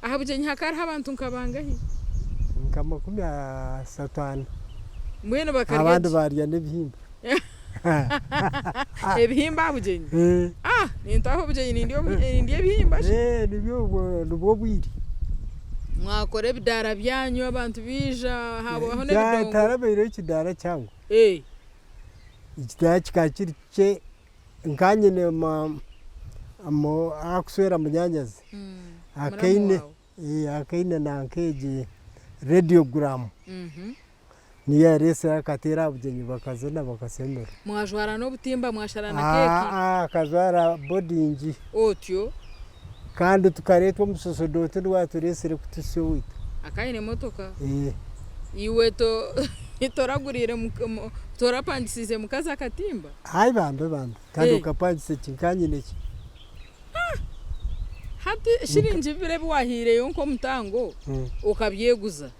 [SPEAKER 1] Aha bugyenyi hakaba hariho abantu nka bangahi?
[SPEAKER 2] Nka 34.
[SPEAKER 1] Mbwenu bakarya
[SPEAKER 2] Abandi
[SPEAKER 1] ki?
[SPEAKER 2] baarya n'ebihimba.
[SPEAKER 1] Ebihimba aha bugyenyi? Ah! Nintaaha obugyenyi nindya nindya ebihimba shi?
[SPEAKER 2] Nibyo obwo nibwo bwire.
[SPEAKER 1] Mwakora ebidaara byanyu abantu baija habaho n'ebidongo.
[SPEAKER 2] Tiharabaireho ekidaara kihango. Ekidaara kikaba kiri kikye Nka nyine ahakushwera munyanyazi akaine akaine nanka egi radiogram niyo yaresire akateera aha bugyenyi bakazina bakasemererwa.
[SPEAKER 1] Mwajwara n'obutimba mwashara na keeki?
[SPEAKER 2] Akajwara bodingi.
[SPEAKER 1] Otyo.
[SPEAKER 2] Kandi tukareetwa omusosodooti niwe atureesire kutuhitsya owaitu.
[SPEAKER 1] Akaba aine emotoka? Iwe toraguriire torapangisiize mukazi akatimba?
[SPEAKER 2] Ai bambe bambe kandi okapangisa ki nka nyine ki?
[SPEAKER 1] Hati shiringi bibiri ebi waahaireyo nk'omutango okabyeguza,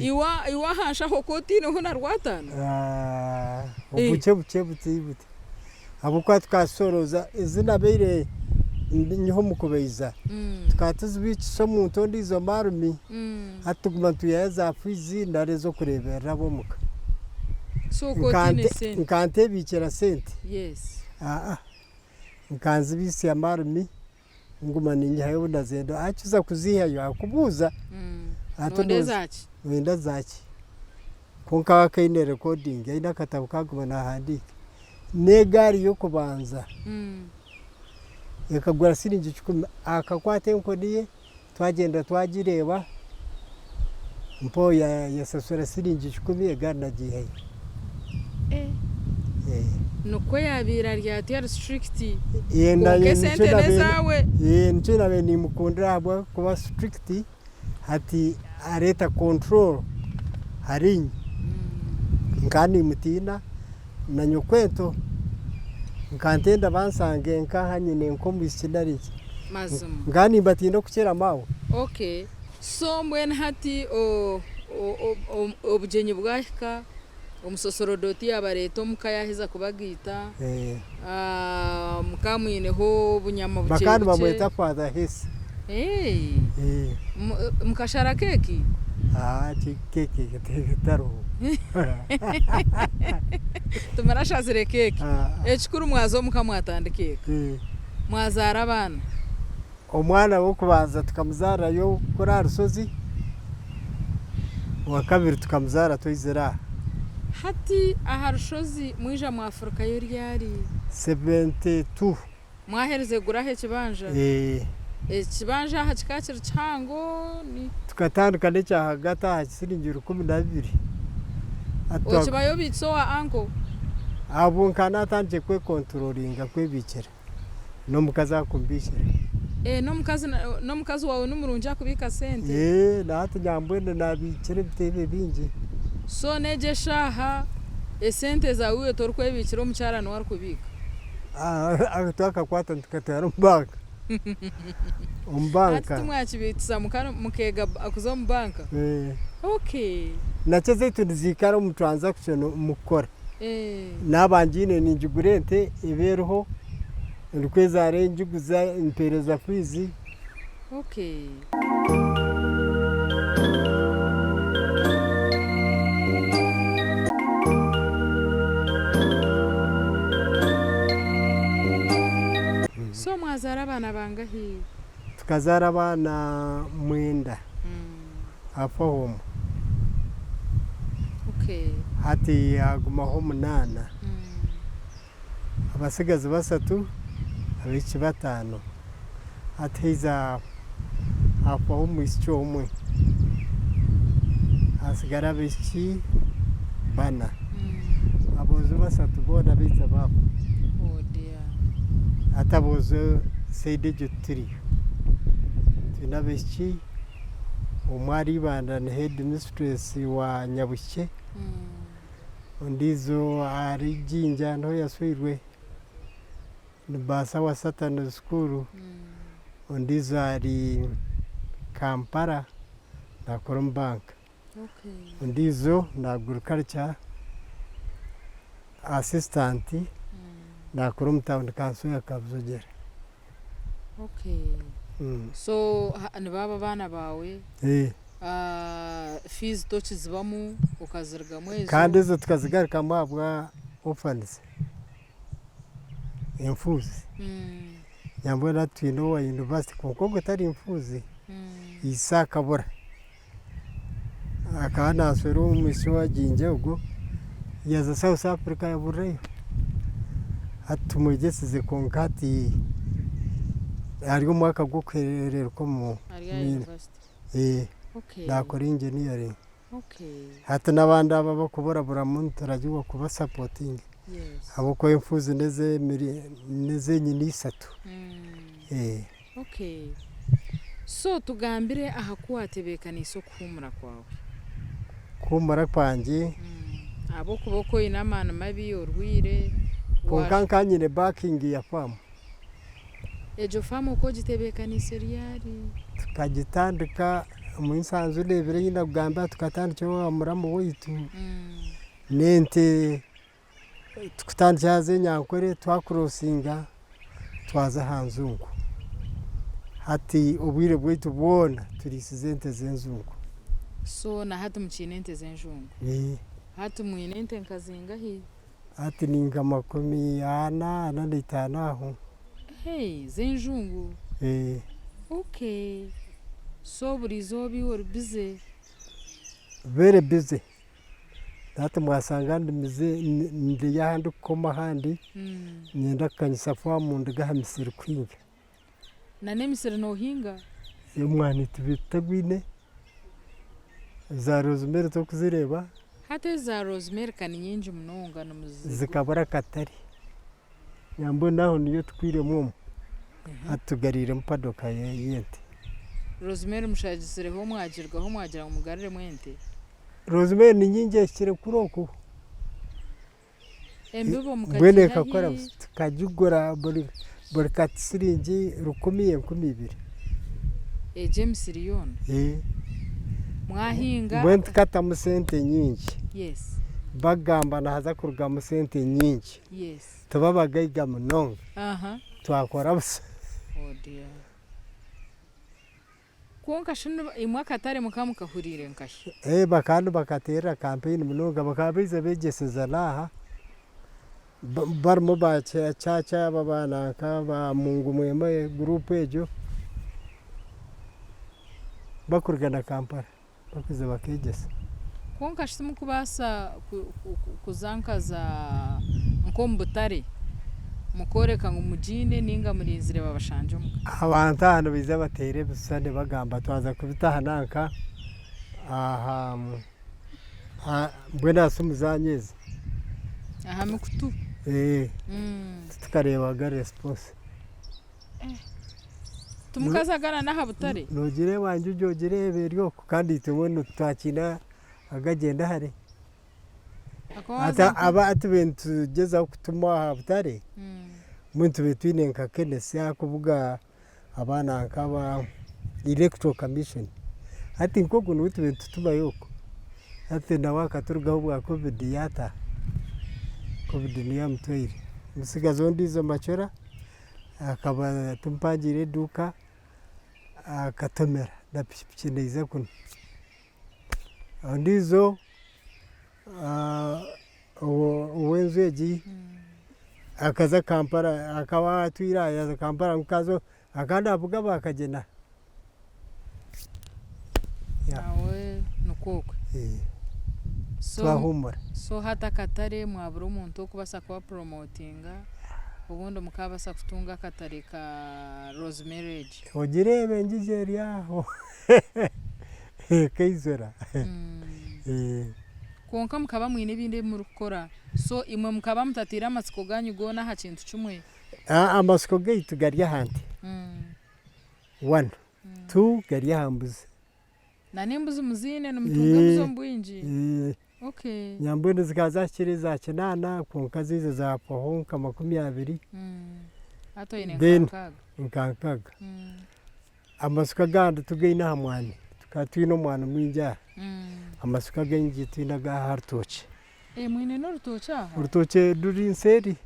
[SPEAKER 1] iwe aha nshaho ku otaineho na rwataano?
[SPEAKER 2] Obukye bukye buti buti ahabw'okuba tukashorooza ezi nabaire nyiha omu kubaiza tukaba tuzibiikisa omuntu ondiijo maarumi hati tuguma nitwihayo za fiizi nari ez'okureeberera ab'omuka.
[SPEAKER 1] So okaba otaine sente?
[SPEAKER 2] Nka ntebiikira sente? Aa nka nzibiitsya maarumi nguma ninyihayo obu ndazenda hakiza kuziihayo akubuuza
[SPEAKER 1] ati Noyenda ezaaki?
[SPEAKER 2] Noyenda zaaki? Kwonka we akaba aine recording aine akatabo aku arikuguma naahandiika. N'egaari y'okubanza ekagura siringi kikumi. Akakwata enkoni ye twagyenda twagireeba mpaho yashashura siringi kikumi egaari nagiihayo.
[SPEAKER 1] Nikwo yaabaire ari atyo ari strict kwonka esente n'ezaawe.
[SPEAKER 2] Nikyo naabaire nimukundira ahabw'okuba strict. Hati areeta control ahariinye. Nkaba nimutiina na nyokwento nkaba ntenda bansange nkaha nyine nk'omwishiki nari ki.
[SPEAKER 1] Mazima.
[SPEAKER 2] Nkaba nimbatiina okukira maawe.
[SPEAKER 1] Okay. So mbwenu hati obugyenyi bwahika, omusosorodoti yaabareeta omuka yaaheza kubagaita, mukaba mwineho obunyama bukye
[SPEAKER 2] Bakaba nibamweta Father Hess.
[SPEAKER 1] Mukashara keeki?
[SPEAKER 2] Keeki etariho.
[SPEAKER 1] Timurashazire keeki. Ekikuru mwaza omuka mwatandika eka. Mwazaara abaana.
[SPEAKER 2] Omwana w'okubanza tukamuzaarirayo kuri aha rushozi, owakabiri tukamuzaara twizire aha.
[SPEAKER 1] Hati aha rushozi mwija mwafurukayo ryari?
[SPEAKER 2] 72.
[SPEAKER 1] Mwaherize kuguraho ekibanja?
[SPEAKER 2] Eeh.
[SPEAKER 1] Ekibanja aha kikaba kiri kihango? Ni.
[SPEAKER 2] Tukatandika n'ekyahagati aha kisiringi 12.
[SPEAKER 1] Okibayo obiikisa owa uncle?
[SPEAKER 2] Obwo nkaba naatandikire kwekonturoringa kwebiikira. N'omukazi akumbiikira.
[SPEAKER 1] Eeh n'omukazi n'omukazi waawe ni murungi akubiika sente?
[SPEAKER 2] Eeh na hati nambwenu naabiikira ebiteebe bingi.
[SPEAKER 1] So n'egyo eshaaha esente zaawe iwe torikwebiikira omukyara niwe arikubiika?
[SPEAKER 2] Twakakwata tukatwara omu banka. Omu
[SPEAKER 1] Hati
[SPEAKER 2] banka.
[SPEAKER 1] timwakibiikisa mukeega kuza omu banka? Okay.
[SPEAKER 2] Nakyo ezaitu niziikara omu transaction omu kukora. Naaba ngiine ningigura ente eba eriho, ndikwezaara ngiguza mpeereza fiizi.
[SPEAKER 1] Okay. So mwazaara abaana bangahi?
[SPEAKER 2] Tukazaara abaana mwenda, hafaho omwe.
[SPEAKER 1] Okay.
[SPEAKER 2] Hati hagumaho munaana. Abatsigazi bashatu, abaishiki bataano. Hati haija hahwaho omwishiki omwe, hasigara abaishiki bana. Aboojo bashatu boona baija baafa. Hati aboojo sayidi egyo tituriyo. Twine abaishiki, omwe ari Ibanda ni heedimisiteresi wa Nyabuhikye. Ondiijo ahari Jinja niho yashweirwe, ni baasa wa Satan school. Ondiijo ari Kampala naakora omu banka. Ondiijo ni agriculture assistant naakora omu town council ya Kabujogere.
[SPEAKER 1] So nibo abo abaana baawe? Fees tokizibamu okazirugamu ezo.
[SPEAKER 2] Kandi ezo tukazigarukamu ahabwa orphans, enfuuzi. Nambwenu hati twine owa university kwonka ogwo tari nfuuzi, ise akabura. Akaba naashwera omwishiki owa Jinja ogwo, yaaza South Africa yaburirayo. Hati tumwegyesize kwonka hati ari omu mwaka gw'okuhereruka omu
[SPEAKER 1] Ari aha university.
[SPEAKER 2] Naakora engineering. Hati n'abandi abo abarikuburaburamu nituragirwa kubasapotinga ahabw'okuba enfuuzi n'ezenyini ishatu.
[SPEAKER 1] So tugambire aha ku waatebeekaniise okuhuumura kwawe.
[SPEAKER 2] Okuhuumura kwangye.
[SPEAKER 1] Ahabw'okuba oku oine amaani mabi, orwaire.
[SPEAKER 2] Kwonka nka nyine backing ya faamu.
[SPEAKER 1] Egyo faamu oku ogitebeekaniise ryari?
[SPEAKER 2] Tukagitandika omu nsanju n'ebiro ei ndakugambira tukatandikira owa muramu waitu n'ente tukutandikira aha z'enyankore twakurosinga twaza aha njungu. Hati obwire bwaitu bwona turiisize ente z'enjungu.
[SPEAKER 1] So na hati mukiine ente z'enjungu? Hati mwine ente nka zingahi?
[SPEAKER 2] Hati ni nka makumi ana, ana na itaano aho.
[SPEAKER 1] Hey, z'enjungu?
[SPEAKER 2] Ee.
[SPEAKER 1] Okay. So buri izooba iwe ori busy?
[SPEAKER 2] Very busy. Hati mwashanga ndi busy ndi aha ndikukoma ahandi, niinyenda kukanyisa faamu nduge aha misiri kuhinga.
[SPEAKER 1] Na n'emisiri noohinga?
[SPEAKER 2] Omwani titugwine, za rosemary torikuzireeba.
[SPEAKER 1] Hati ezi za rosemary ka ni nyingi munonga nimuzi.
[SPEAKER 2] Zikabura akatare. Nambwenu aho niyo tukwiremu omwo, hati tugariiremu padoka y'ente.
[SPEAKER 1] Rosemary mushagizireho mwagirugaho mwagira ngu mugariremu ente?
[SPEAKER 2] Rosemary ni nyingi ehikire kuri oku.
[SPEAKER 1] Embibo
[SPEAKER 2] Mbwenu
[SPEAKER 1] mukagiiha
[SPEAKER 2] ekakora
[SPEAKER 1] hi?
[SPEAKER 2] busa tukagigura buri kati siringi rukumi enkumi ibiri.
[SPEAKER 1] Egyo emisiri yoona?
[SPEAKER 2] Ee.
[SPEAKER 1] Mwahinga.
[SPEAKER 2] Mbwenu tukatamu sente nyingi.
[SPEAKER 1] Yes.
[SPEAKER 2] Bagamba nihaza kurugamu sente nyingi.
[SPEAKER 1] Yes.
[SPEAKER 2] Tube abagaiga munonga.
[SPEAKER 1] Aha.
[SPEAKER 2] Twakora busa.
[SPEAKER 1] Oh dear. Kwonka shi imwe akatare mukaba mukahuriire nkahi?
[SPEAKER 2] Ee bakaba nibakateerera kampeyini munonga bakaba baija beegyeseza n'aha barimu ba church aba ba nanka ba Mungu Mwema guruupu egyo bakuruga na Kampala bakwija bakeegyesa.
[SPEAKER 1] Kwonka shi timukubaasa kuza nka za nk'omu butare mukooreka ngu mugiine nainga murinzire babashangye omuka?
[SPEAKER 2] Abantu aha nibaija bateera ebishushani bagamba twaza kubita aha nanka aha mbwenu aha simu zaanyu ezi.
[SPEAKER 1] Aha mikutu?
[SPEAKER 2] Titukareebaga response.
[SPEAKER 1] Timukazagana n'aha butare?
[SPEAKER 2] Noogireeba nju ogireeba eri okwo kandi itwe mbwenu twakiine agagyenda hare. Hati aba tubaire nitugyezaho kutuma aha butare, Mbwenu tubaire twine nka Kenneth arikuvuga abaana nk'aba Electoral Commission. Hati nk'ogwo niwe tubaire nitutumayo okwo. Hati nawe akaturugaho obwa Covid yaataaha. Covid niyo yamutwaire. Omutsigazi ondiijo Machora akaba tumpangiire eduuka akatomera na pikipiki neija kunu. Ondiijo ow'enju egi akaza Kampala akaba atwire aha yaaza Kampala ngu kaza akaba naavuga ba Kagyena.
[SPEAKER 1] Nawe nikwo okwe.
[SPEAKER 2] Twahuumura.
[SPEAKER 1] So hati akatare mwabura omuntu orikubaasa kuba promotinga obundi mukaabaasa kutunga akatare ka Rosemary egi.
[SPEAKER 2] Ogireebe engijo eri aho ekaizura.
[SPEAKER 1] Kwonka mukaba mwine ebindi ebi murikukora, so imwe mukaba mutataire amatsiko gaanyu goona aha kintu kimwe?
[SPEAKER 2] Amatsiko gaitu gari aha nte, one. Two, gari aha mbuzi.
[SPEAKER 1] Na n'embuzi muziine nimutunga embuzi omu bwingi? Okay.
[SPEAKER 2] Nyambwenu zikaba zahikire eza kinaana kwonka zaija zahwaho nka 20.
[SPEAKER 1] Hati oine nka
[SPEAKER 2] Then
[SPEAKER 1] nkaaga.
[SPEAKER 2] nka nkaaga. Amasuka agandi tugaine aha mwani, tukaba twine omwani mwingi aha. Amasuka againgi twine aga aha rutookye.
[SPEAKER 1] Eh, mwine n'orutookye aha?
[SPEAKER 2] Orutookye ruri nseeri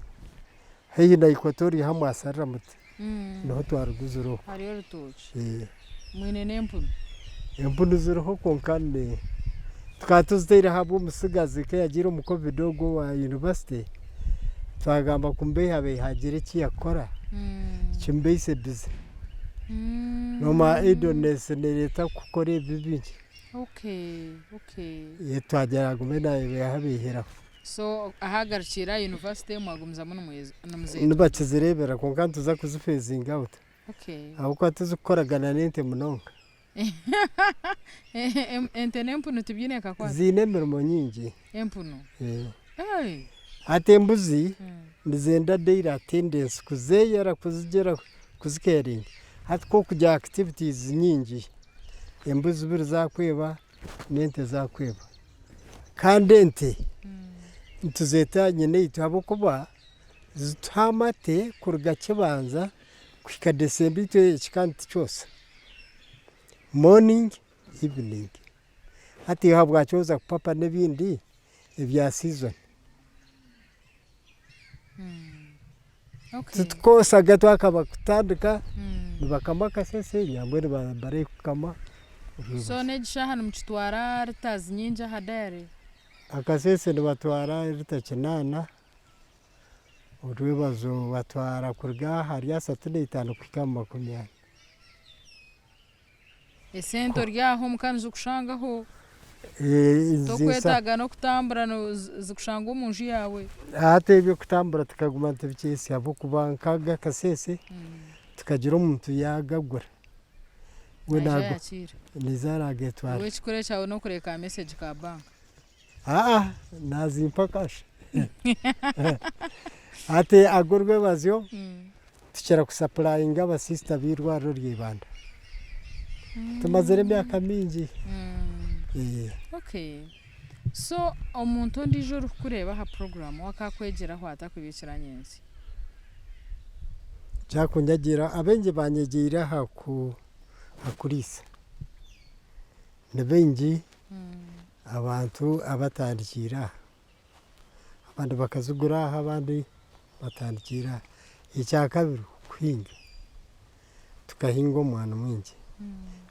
[SPEAKER 2] haihi na Equatorial ahu mwasharira muti, niho twaruguzire okwo.
[SPEAKER 1] Hariyo orutookye. Mwine n'empunu?
[SPEAKER 2] Empunu ziriho kwonka ni tukaba tuzitaire ahabw'omutsigazi ku yagiire omu covid ogwo owa university, twagamba kumubeihabeiha agire eki yakora kimubeise busy. Noomanya idleness nereeta kukora ebibi bingi.
[SPEAKER 1] Okay, okay.
[SPEAKER 2] Twagira agume nayebehabeheraho.
[SPEAKER 1] So ahu agarukire aha university mwagumizamu nimuzeeta?
[SPEAKER 2] Nibakizireebera kwonka nituza kuzi phasing out.
[SPEAKER 1] Okay.
[SPEAKER 2] Ahabw'okuba tizikukoragana n'ente munonga.
[SPEAKER 1] Ente n'empunu tibyine kakwate?
[SPEAKER 2] Ziine emirimo nyingi.
[SPEAKER 1] Empunu?
[SPEAKER 2] Ee. Hati embuzi nizenda daily attendance kuzeyera kuzigyera kuzikeeringa. Hati ku orikugira activities nyingi, embuzi buri zaakweba n'ente zaakweba. Kandi ente nituzeeta nyinaitu ahabw'okuba zituha amate kuruga Kibanza kuhika December itwe ekika nitukyosya, morning, evening. Hati iwe ahabwaki oza kupapa n'ebindi ebya season? Titukoosaga twakaba kutandika nibakama akasese nambwenu bari kukama.
[SPEAKER 1] So n'egi shaaha nimukitwara litres nyingi aha dairy?
[SPEAKER 2] Akasese nibatwara lita kinaana, orwebazo batwara kuruga ahari 35 kuhika aha 40.
[SPEAKER 1] Esente ori aho omuka nizikushangaho, tokwetaaga n'okutambura zikushanga omu nju yaawe.
[SPEAKER 2] Hati eby'okutambura tukaguma nitubikyesya ahabw'okuba nk'aga akaseese tukagira omuntu yaagagura we
[SPEAKER 1] Naija
[SPEAKER 2] naago
[SPEAKER 1] yakiira.
[SPEAKER 2] naija araagetwara.
[SPEAKER 1] Iwe ekikuru ekyawe n'okureeba ka message ka bank.
[SPEAKER 2] Aa naazimpa cash. Hati ag'orwebazyo tukira kusapurayinga abasisita b'eirwariro rya Ibanda. Tumazire emyaka mingi.
[SPEAKER 1] Okay. So omuntu ondiijo orikukureeba aha puroguraamu we akaakwegyeraho ata kubiikira nyentsya?
[SPEAKER 2] Kyakunyagiira, abaingi banyegyeire aha kuriisa. Ni baingi abantu abatandikiire aha. Abandi bakazigura aha abandi batandikiire aha. Ekyakabiri kuhinga, tukahinga omwani mwingi.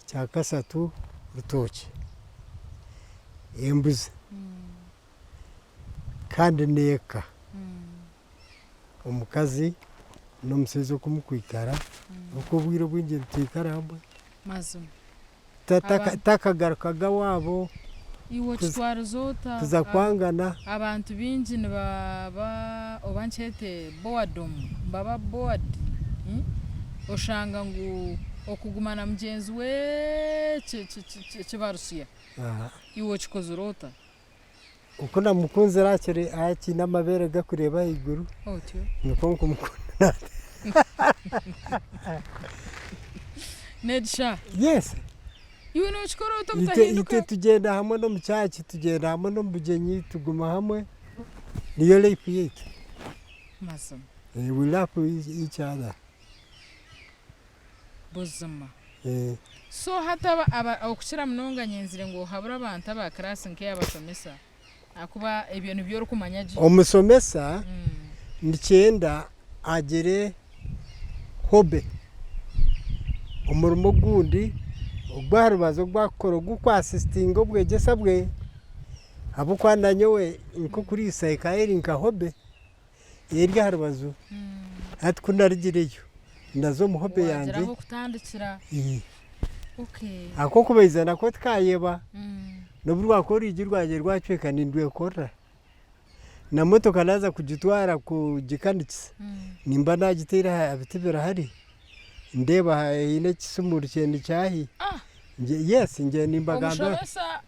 [SPEAKER 2] Ekyakashatu rutookye, embuzi kandi n'eka. Omukazi n'omushaija oku mukwikara, ahabw'okuba obwire obwingi nitwikara hamwe.
[SPEAKER 1] Mazima.
[SPEAKER 2] Takagarukaga owaabo
[SPEAKER 1] Iwe okitwariza ota?
[SPEAKER 2] kuza kwangana.
[SPEAKER 1] Abantu baingi nibaba oba nkyete boredom, nibaba bored oshanga ngu okuguma na mugyenzi we kibarusya. Iwe okikozire ota?
[SPEAKER 2] Oku namukunzire akiine amabeere gakureeba ahaiguru
[SPEAKER 1] Otyo.
[SPEAKER 2] nikwo nkumukunda.
[SPEAKER 1] N'egisha.
[SPEAKER 2] Yes.
[SPEAKER 1] Iwe nokikora ota obutahinduka?
[SPEAKER 2] Itwe tugyenda hamwe n'omu church, tugyenda hamwe n'omu bugyenyi, tuguma hamwe, niyo life yaitu.
[SPEAKER 1] Mazima.
[SPEAKER 2] We love each other.
[SPEAKER 1] Buzima. So hati aba aba okukira munonga nyenzire ngu ohabure abantu aba class nk'eyabashomesa ahakuba ebyo nibyo orikumanya gye.
[SPEAKER 2] Omushomesa nikyenda agire hobby, omurimo ogundi ogw'aha rubaju ogu arikukora ogu assistinga obwegyesa bwe ahabw'okuba nanyowe nk'okuriisa ekaba eri nka hobby. Eri aha rubaju hati ku narugireyo naza omu hobby
[SPEAKER 1] Waagira
[SPEAKER 2] yangye
[SPEAKER 1] ah'okutandikira. Okay.
[SPEAKER 2] Ak'okubaiza nako tikayeba n'obu rwakuba orwigi rwangye rwacweka nindwekorera. Na motoka naaza kugitwara kugikanikisa nimba nagiteire aha biti birahari ndeeba haine ekisumurukye nikyahi. Yes ngyenda nimbagambira.
[SPEAKER 1] Omushomesa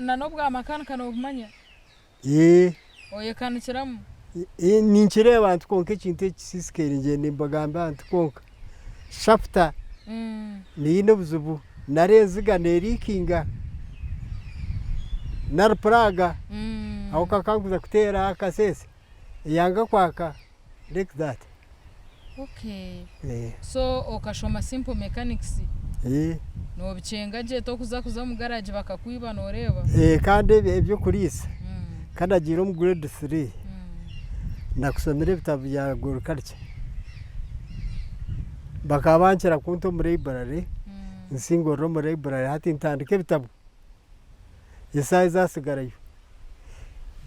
[SPEAKER 1] na n'obwa makanika nobumanya? Oyekanikiramu?
[SPEAKER 2] Ninkireeba nti kwonka ekintu eki kisisikaire ngyenda nimbagambira nti kwonka shafuta eine obuzibu nari enziga neeriikinga nari puraaga aho kakanguza kuteera akaseesa eyanga kwaka like that.
[SPEAKER 1] Okay. So okashoma simple mechanics? Nobikyenga gye tokuza kuza omu garage bakakwiba noreeba?
[SPEAKER 2] Kandi eby'okuriisa ka nagiire omu grade 3 nakushomire ebitabo bya agriculture bakaba bankira kunta omu library nsingorera omu library hati ntandika ebitabo Esaaha ezatsigarayo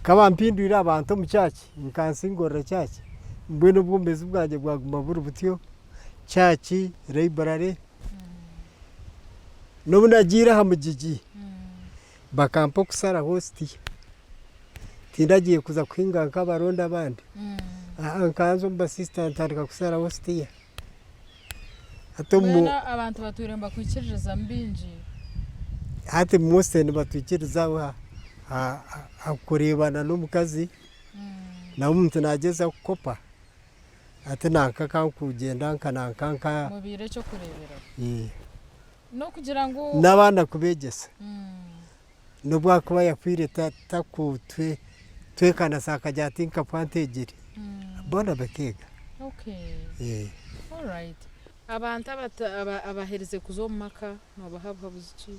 [SPEAKER 2] ka bampindwire abantu omu church nkansingorera church mbwenu obwomeezi bwangye bwaguma buri butyo, church, library, n'obu nagiire aha mugigi bakampa okusaraho sitiya, tindagiire kuza kuhinga nk'abaronda abandi, nkanza omu basisita ntandika kusaraho sitiya. Hati omu.
[SPEAKER 1] Mbwenu abantu batwire nibakwikiririzamu baingi.
[SPEAKER 2] Hati mostly nibatwikiriza aha kureebana n'omukazi, nawe omuntu nagyezaho kukopa ati nanka kankugyenda nka nanka nka.
[SPEAKER 1] Mubaire eky'okureeberaho. N'okugira ngu.
[SPEAKER 2] N'abaana kubeegyesa. N'obu akuba yafiire takutwekanasa akagira ati nkafa nteegire, boona bakeega.
[SPEAKER 1] Okay. Alright. Abantu abaherize kuza omu maka noobaha buhabuzi ki?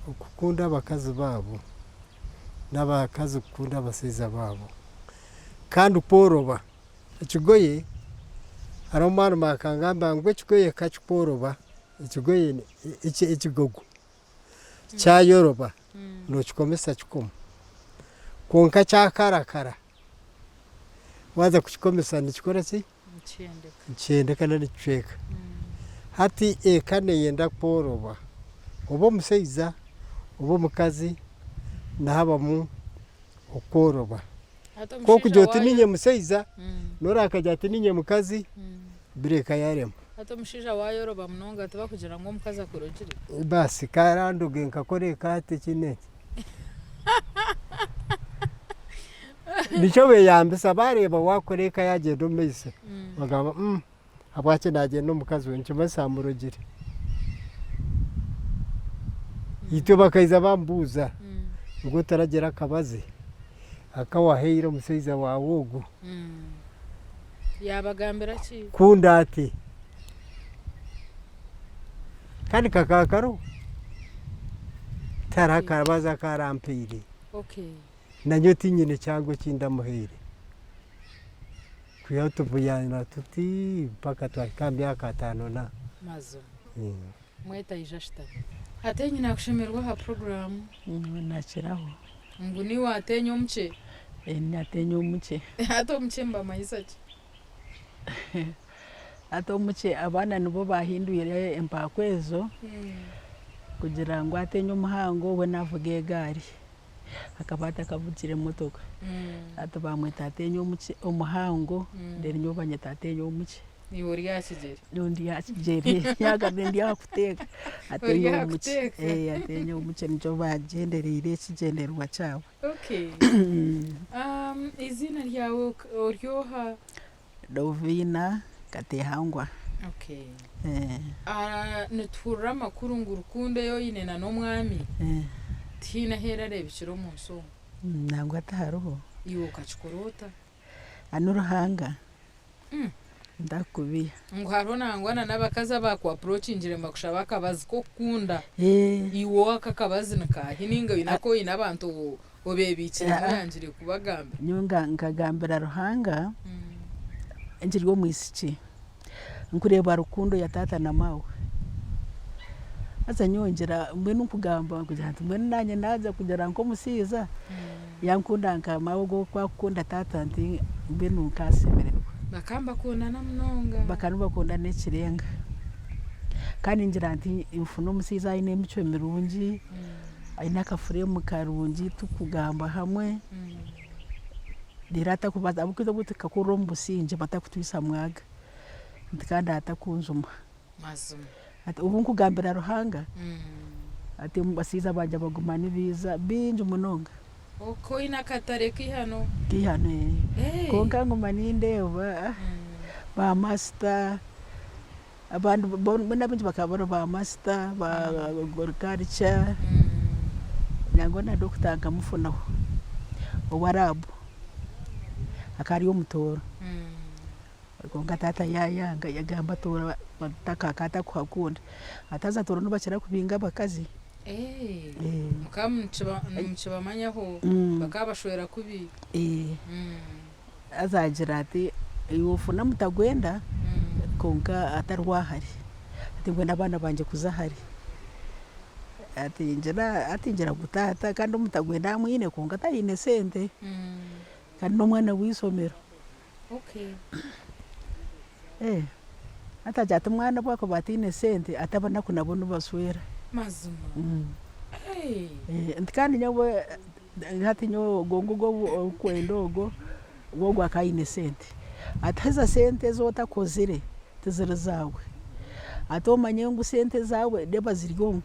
[SPEAKER 2] Okukunda abakazi baabo n'abakazi kukunda abashaija baabo kandi kworoba. Ekigoye hariho omwarimu akangambira ngu ekigoye ka kikworoba, ekigoye ekigogo Kyayoroba nokikomesa kikoma kwonka kyakarakara waaza kukikomesa nikikora ki? Nikihendeka nari nikicweka. Hati eka neyenda kworoba oba omushaija oba omukazi nihabamu okworoba. Ku orikugira oti niinye mushaija n'ori akagira ati niinye mukazi biri eka yaarema.
[SPEAKER 1] Hati omushaija waayoroba munonga tibakugira ngu omukazi akurogire?
[SPEAKER 2] Baasi ka arandoge nkakora eka ati eki n'eki. Nikyo beeyambisa baareeba waakora eka yaagyenda omu maisho bagamba mm ahabwaki naagyenda n'omukazi we nikimanyisa amurogire. Itwe bakaija bambuuza ngu otaragira akabazi aka wahaire omushaija waawe ogu.
[SPEAKER 1] Yaabagambira ki?
[SPEAKER 2] Kunda ati, Kandi kakaba kariho, tihariho akabazi aku arampaire, nanyowe tinyine kyangu eki ndamuhaire. Kwihaho tubuyana tuti mpaka twahika aha myaka ataano na.
[SPEAKER 1] Mazima. Mwete aije ashutame. Ateenyi nakushemererwa aha puroguraamu.
[SPEAKER 3] Nyowe nakiraho.
[SPEAKER 1] Ngu niiwe Ateenyi omukye?
[SPEAKER 3] Ni Ateenyi omukye.
[SPEAKER 1] Hati omukye nibamanyisa ki?
[SPEAKER 3] Hati omukye abaana nibo baahindwire empaakwa ezo kugira ngu Ateenyi omuhango we naavuga egaari. Akaba atakavugire emotoka. Hati baamweta Ateenyi omukye omuhango reero nyowe banyeta Ateenyi omukye.
[SPEAKER 1] Iwe ori aha kigyere?
[SPEAKER 3] Nyowe ndi aha kigyere nyaakare ndi aha kuteeka.
[SPEAKER 1] Ori aha kuteeka?
[SPEAKER 3] Ateenyi omukye nikyo baagyendereire ekigyendererwa kyabo.
[SPEAKER 1] Okay. Eiziina ryawe ori oha?
[SPEAKER 3] Dovina Katehangwa.
[SPEAKER 1] Okay. Nituhurira amakuru ngu rukundo ei oine na n'omwami tihaine ahu erareebekire omu nsi omu.
[SPEAKER 3] Nangwa tihariho.
[SPEAKER 1] Iwe okakikora ota?
[SPEAKER 3] Ni Ruhanga. Ntakukubeiha.
[SPEAKER 1] Ngu hariho nangwa na n'abakazi abaku approachingire nibakushaba akabazi k'okukunda.
[SPEAKER 3] Eh.
[SPEAKER 1] Iwe ako akabazi nikaahi ninga oine aku oine abantu obebiikiremu oyangire kubagambira?
[SPEAKER 3] Nyowe nkagambira Ruhanga nkiri omwisiki nkureeba rukundo ya taata na maawe haza nyowe ngira mbwenu nkugamba nkugira nti mbwenu nanye naaza kugira nk'omushaija yankunda nka maawe ogu oku akukunda taata nti mbwenu nkashemererwa.
[SPEAKER 1] Bakaba nibakundana munonga.
[SPEAKER 3] Bakaba nibakundana ekirenga kandi ngira nti nfune omushaija aine emicwe mirungi. Aine akafuremu karungi tukugamba hamwe reero atakubaza ahabw'okuba itwe tukakurira omu busingye batakutwisa mwaga nti kandi atakunjuma.
[SPEAKER 1] Mazima.
[SPEAKER 3] Hati obu nkugambira Ruhanga hati abashaija bangye baguma nibaija baingi munonga.
[SPEAKER 1] Ok oine akatare k'eihano.
[SPEAKER 3] K'eihano ee. Kwonka nguma nindeeba ba masita. Abandi mbwenu abaingi bakaba bari ba masita ba agriculture nangwa na doctor nkamufunaho owa lab akaba ari omutooro kwonka taata yayanga yagamba tooro akaba atakuhakunda ati haza tooro nibakira kubinga abakazi.
[SPEAKER 1] Mukaba nimukibamanyaho bakaba bashwera kubi.
[SPEAKER 3] Haza agira ati, Iwe ofuna mutagwenda, kwonka atari ahari. Ati mbwenu abaana bangye kuza hare. Ati ngira ati ngira ngu taata kandi omutagwenda amwine kwonka taine sente kandi n'omwana w'eishomero. Hati agira ati omwana obu akuba ataine sente ati abanaku nabo nibashwera. Nti kandi nyowe Hati nyowe ogwo ngugwo ou orikwenda ogwo, ogwo akaba aine sente. Ati haza sente ezi otakozire tiziri zaawe. Ati omanye ngu sente ezaawe reeba ziri omu,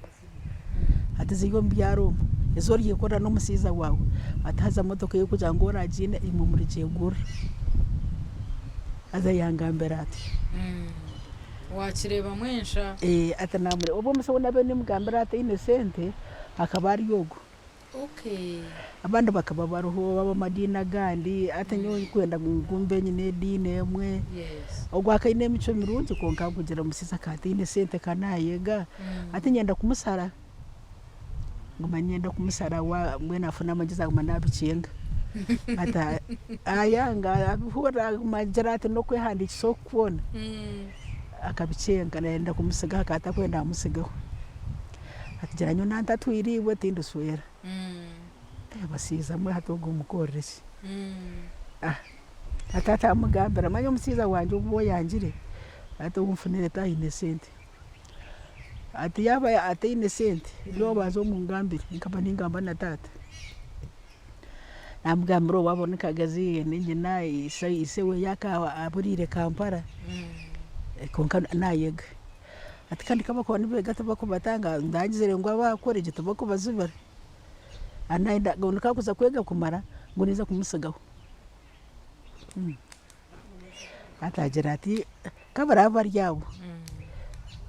[SPEAKER 3] hati ziri omu byaro omu, ezi oryekorera n'omushaija waawe. Ati haza motoka ey'okugira ngu oraagiine imwe murigyegurira. Haza yangambira atyo.
[SPEAKER 1] Waakireebamu ensha.
[SPEAKER 3] Ati naamureba. Obwo omushaija ou naabaire nimugambira ataine sente akaba ari ogwo. Abandi bakaba bariho ab'amadiini agandi hati nyowe ndikwenda ngu mbe nyine ediini emwe, ogwo akaba aine emicwe mirungi kwonka nkugira omushaija akaba ataine sente ka naayega, hati niinyenda kumushara, nguma niinyenda kumushara mbwenu afune amagezi aguma naabikyenga, hati ayanga abihurira aguma agira ati n'okwehandiikisa oku kwona akabikyenga nayenda kumutsigaho akaba atakwenda amutsigeho. Atugira nyowe nantatwire iwe tindiswera. Abashaija mwe hati ogwo omukorere ki? Taata amugambira manya omushaija wangye obu oyangire hati ou nfunire tayine sente. Ati yaaba ataine sente iwe obanze omungambire nkaba ningamba na taata. Namugambira owaabo ni Kagazi ni nyina ise we akaba aburiire Kampala kwonka nayega. Ati kandi ku barikuba nibeega tibarikubatanga ndangizire ngu abaakora egyo tibarikubazibira. Ngu ku arikuza kwega kumara ngu ninza kumutsigaho. Hati agira ati ku baraabe bari abo,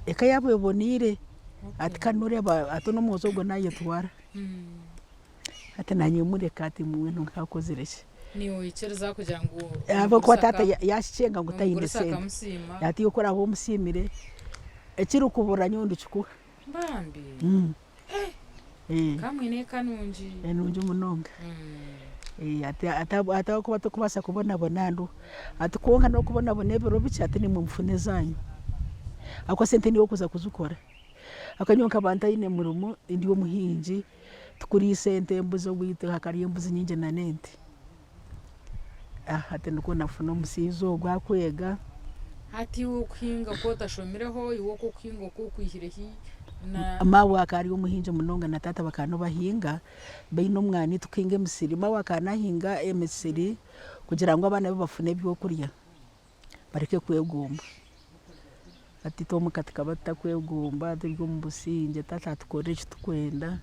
[SPEAKER 3] eka yaabo eboneire ati kandi noreeba hati n'omwojo ogwo naayetwara. Hati naanye mureka ati mbwenu nkaakozire ki?
[SPEAKER 1] Niiwe oikiriza kugira ngu
[SPEAKER 3] Ahabw'okuba taata yaakikyenga ngu taine sente. Hati iwe ku oraabe omusiimire, ekirikubura nyowe ndikikuha.
[SPEAKER 1] Bambi! Ka mwine eka nungi!
[SPEAKER 3] Nungi munonga. Hati ahabw'okuba torikubaasa kubonabona ndu, hati kwonka n'okubonabona ebiro bikye hati naimwe mufune ezaanyu. Ahabw'okuba esente niiwe orikuza kuzikora. Ahabw'okuba nyowe nkaba ntaine murimo ndi omuhingi. Tukuriisa ente embuzi owaitu hakariyo embuzi nyingi na n'ente. Hati nikwo nafuna omushaija ogwo akwega.
[SPEAKER 1] Hati iwe okuhinga ku otashomireho, iwe okwo okuhinga oku okwihire hi? Na.
[SPEAKER 3] Maawe akaba ari omuhingi munonga na taata bakaba nibahinga, baine omwani tukahinga emisiri. Maawe akaba nahinga emisiri kugira ngu abaana be bafune ebyokurya bareke kwegomba. Hati itwe omuka tukaba tutakwegomba turi omu busingye taata atukorera eki turikwenda.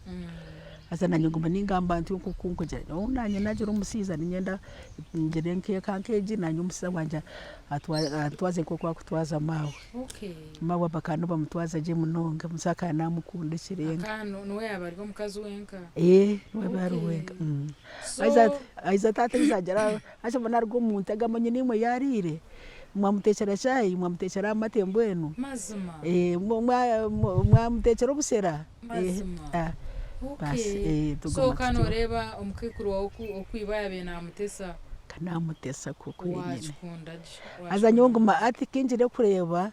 [SPEAKER 3] Haza naanye nguma ningamba nti nk'oku nkugira nyowe naanye naagira omushaija niinyenda ngire nk'eka nk'egi naanye omushaija wangye antwaze nk'oku arikutwaza maawe. Maawe bakaba nibamutwaza gye munonga omushaija akaba naamukunda ekirenga. Ee niwe yaaba ari wenka. Haza taata aija agira haza mbwenu aruga omu nte agamba nyina imwe yaariire. Mwamuteekyera chai, mwamuteekyera amate mbwenu.
[SPEAKER 1] Mazima.
[SPEAKER 3] Eh, mwamuteekyera obushera.
[SPEAKER 1] Mazima.
[SPEAKER 3] Eh, basi,
[SPEAKER 1] Okay.
[SPEAKER 3] eh,
[SPEAKER 1] So
[SPEAKER 3] tuguma
[SPEAKER 1] ka
[SPEAKER 3] tutyo.
[SPEAKER 1] nooreeba omukaikuru waawe oku oku iba yaabaire naamutesa.
[SPEAKER 3] Ka naamutesa kwo kwenyine.
[SPEAKER 1] Waakikunda gye.
[SPEAKER 3] Haza nyowe nguma ati kingire kureeba,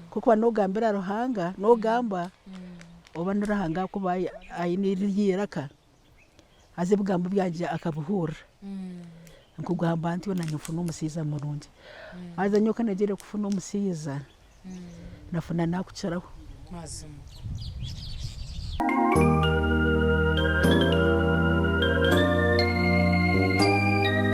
[SPEAKER 3] ku okuba noogambira Ruhanga, noogamba, oba ni Ruhanga ahakuba aine eriryo eiraka. Haza ebigambo byangye akabihurira. Nkugamba ntyo nanye nfune omushaija murungi. Haza nyowe ku nagiire kufuna omushaija, nafuna nakukiraho.
[SPEAKER 1] Mazima.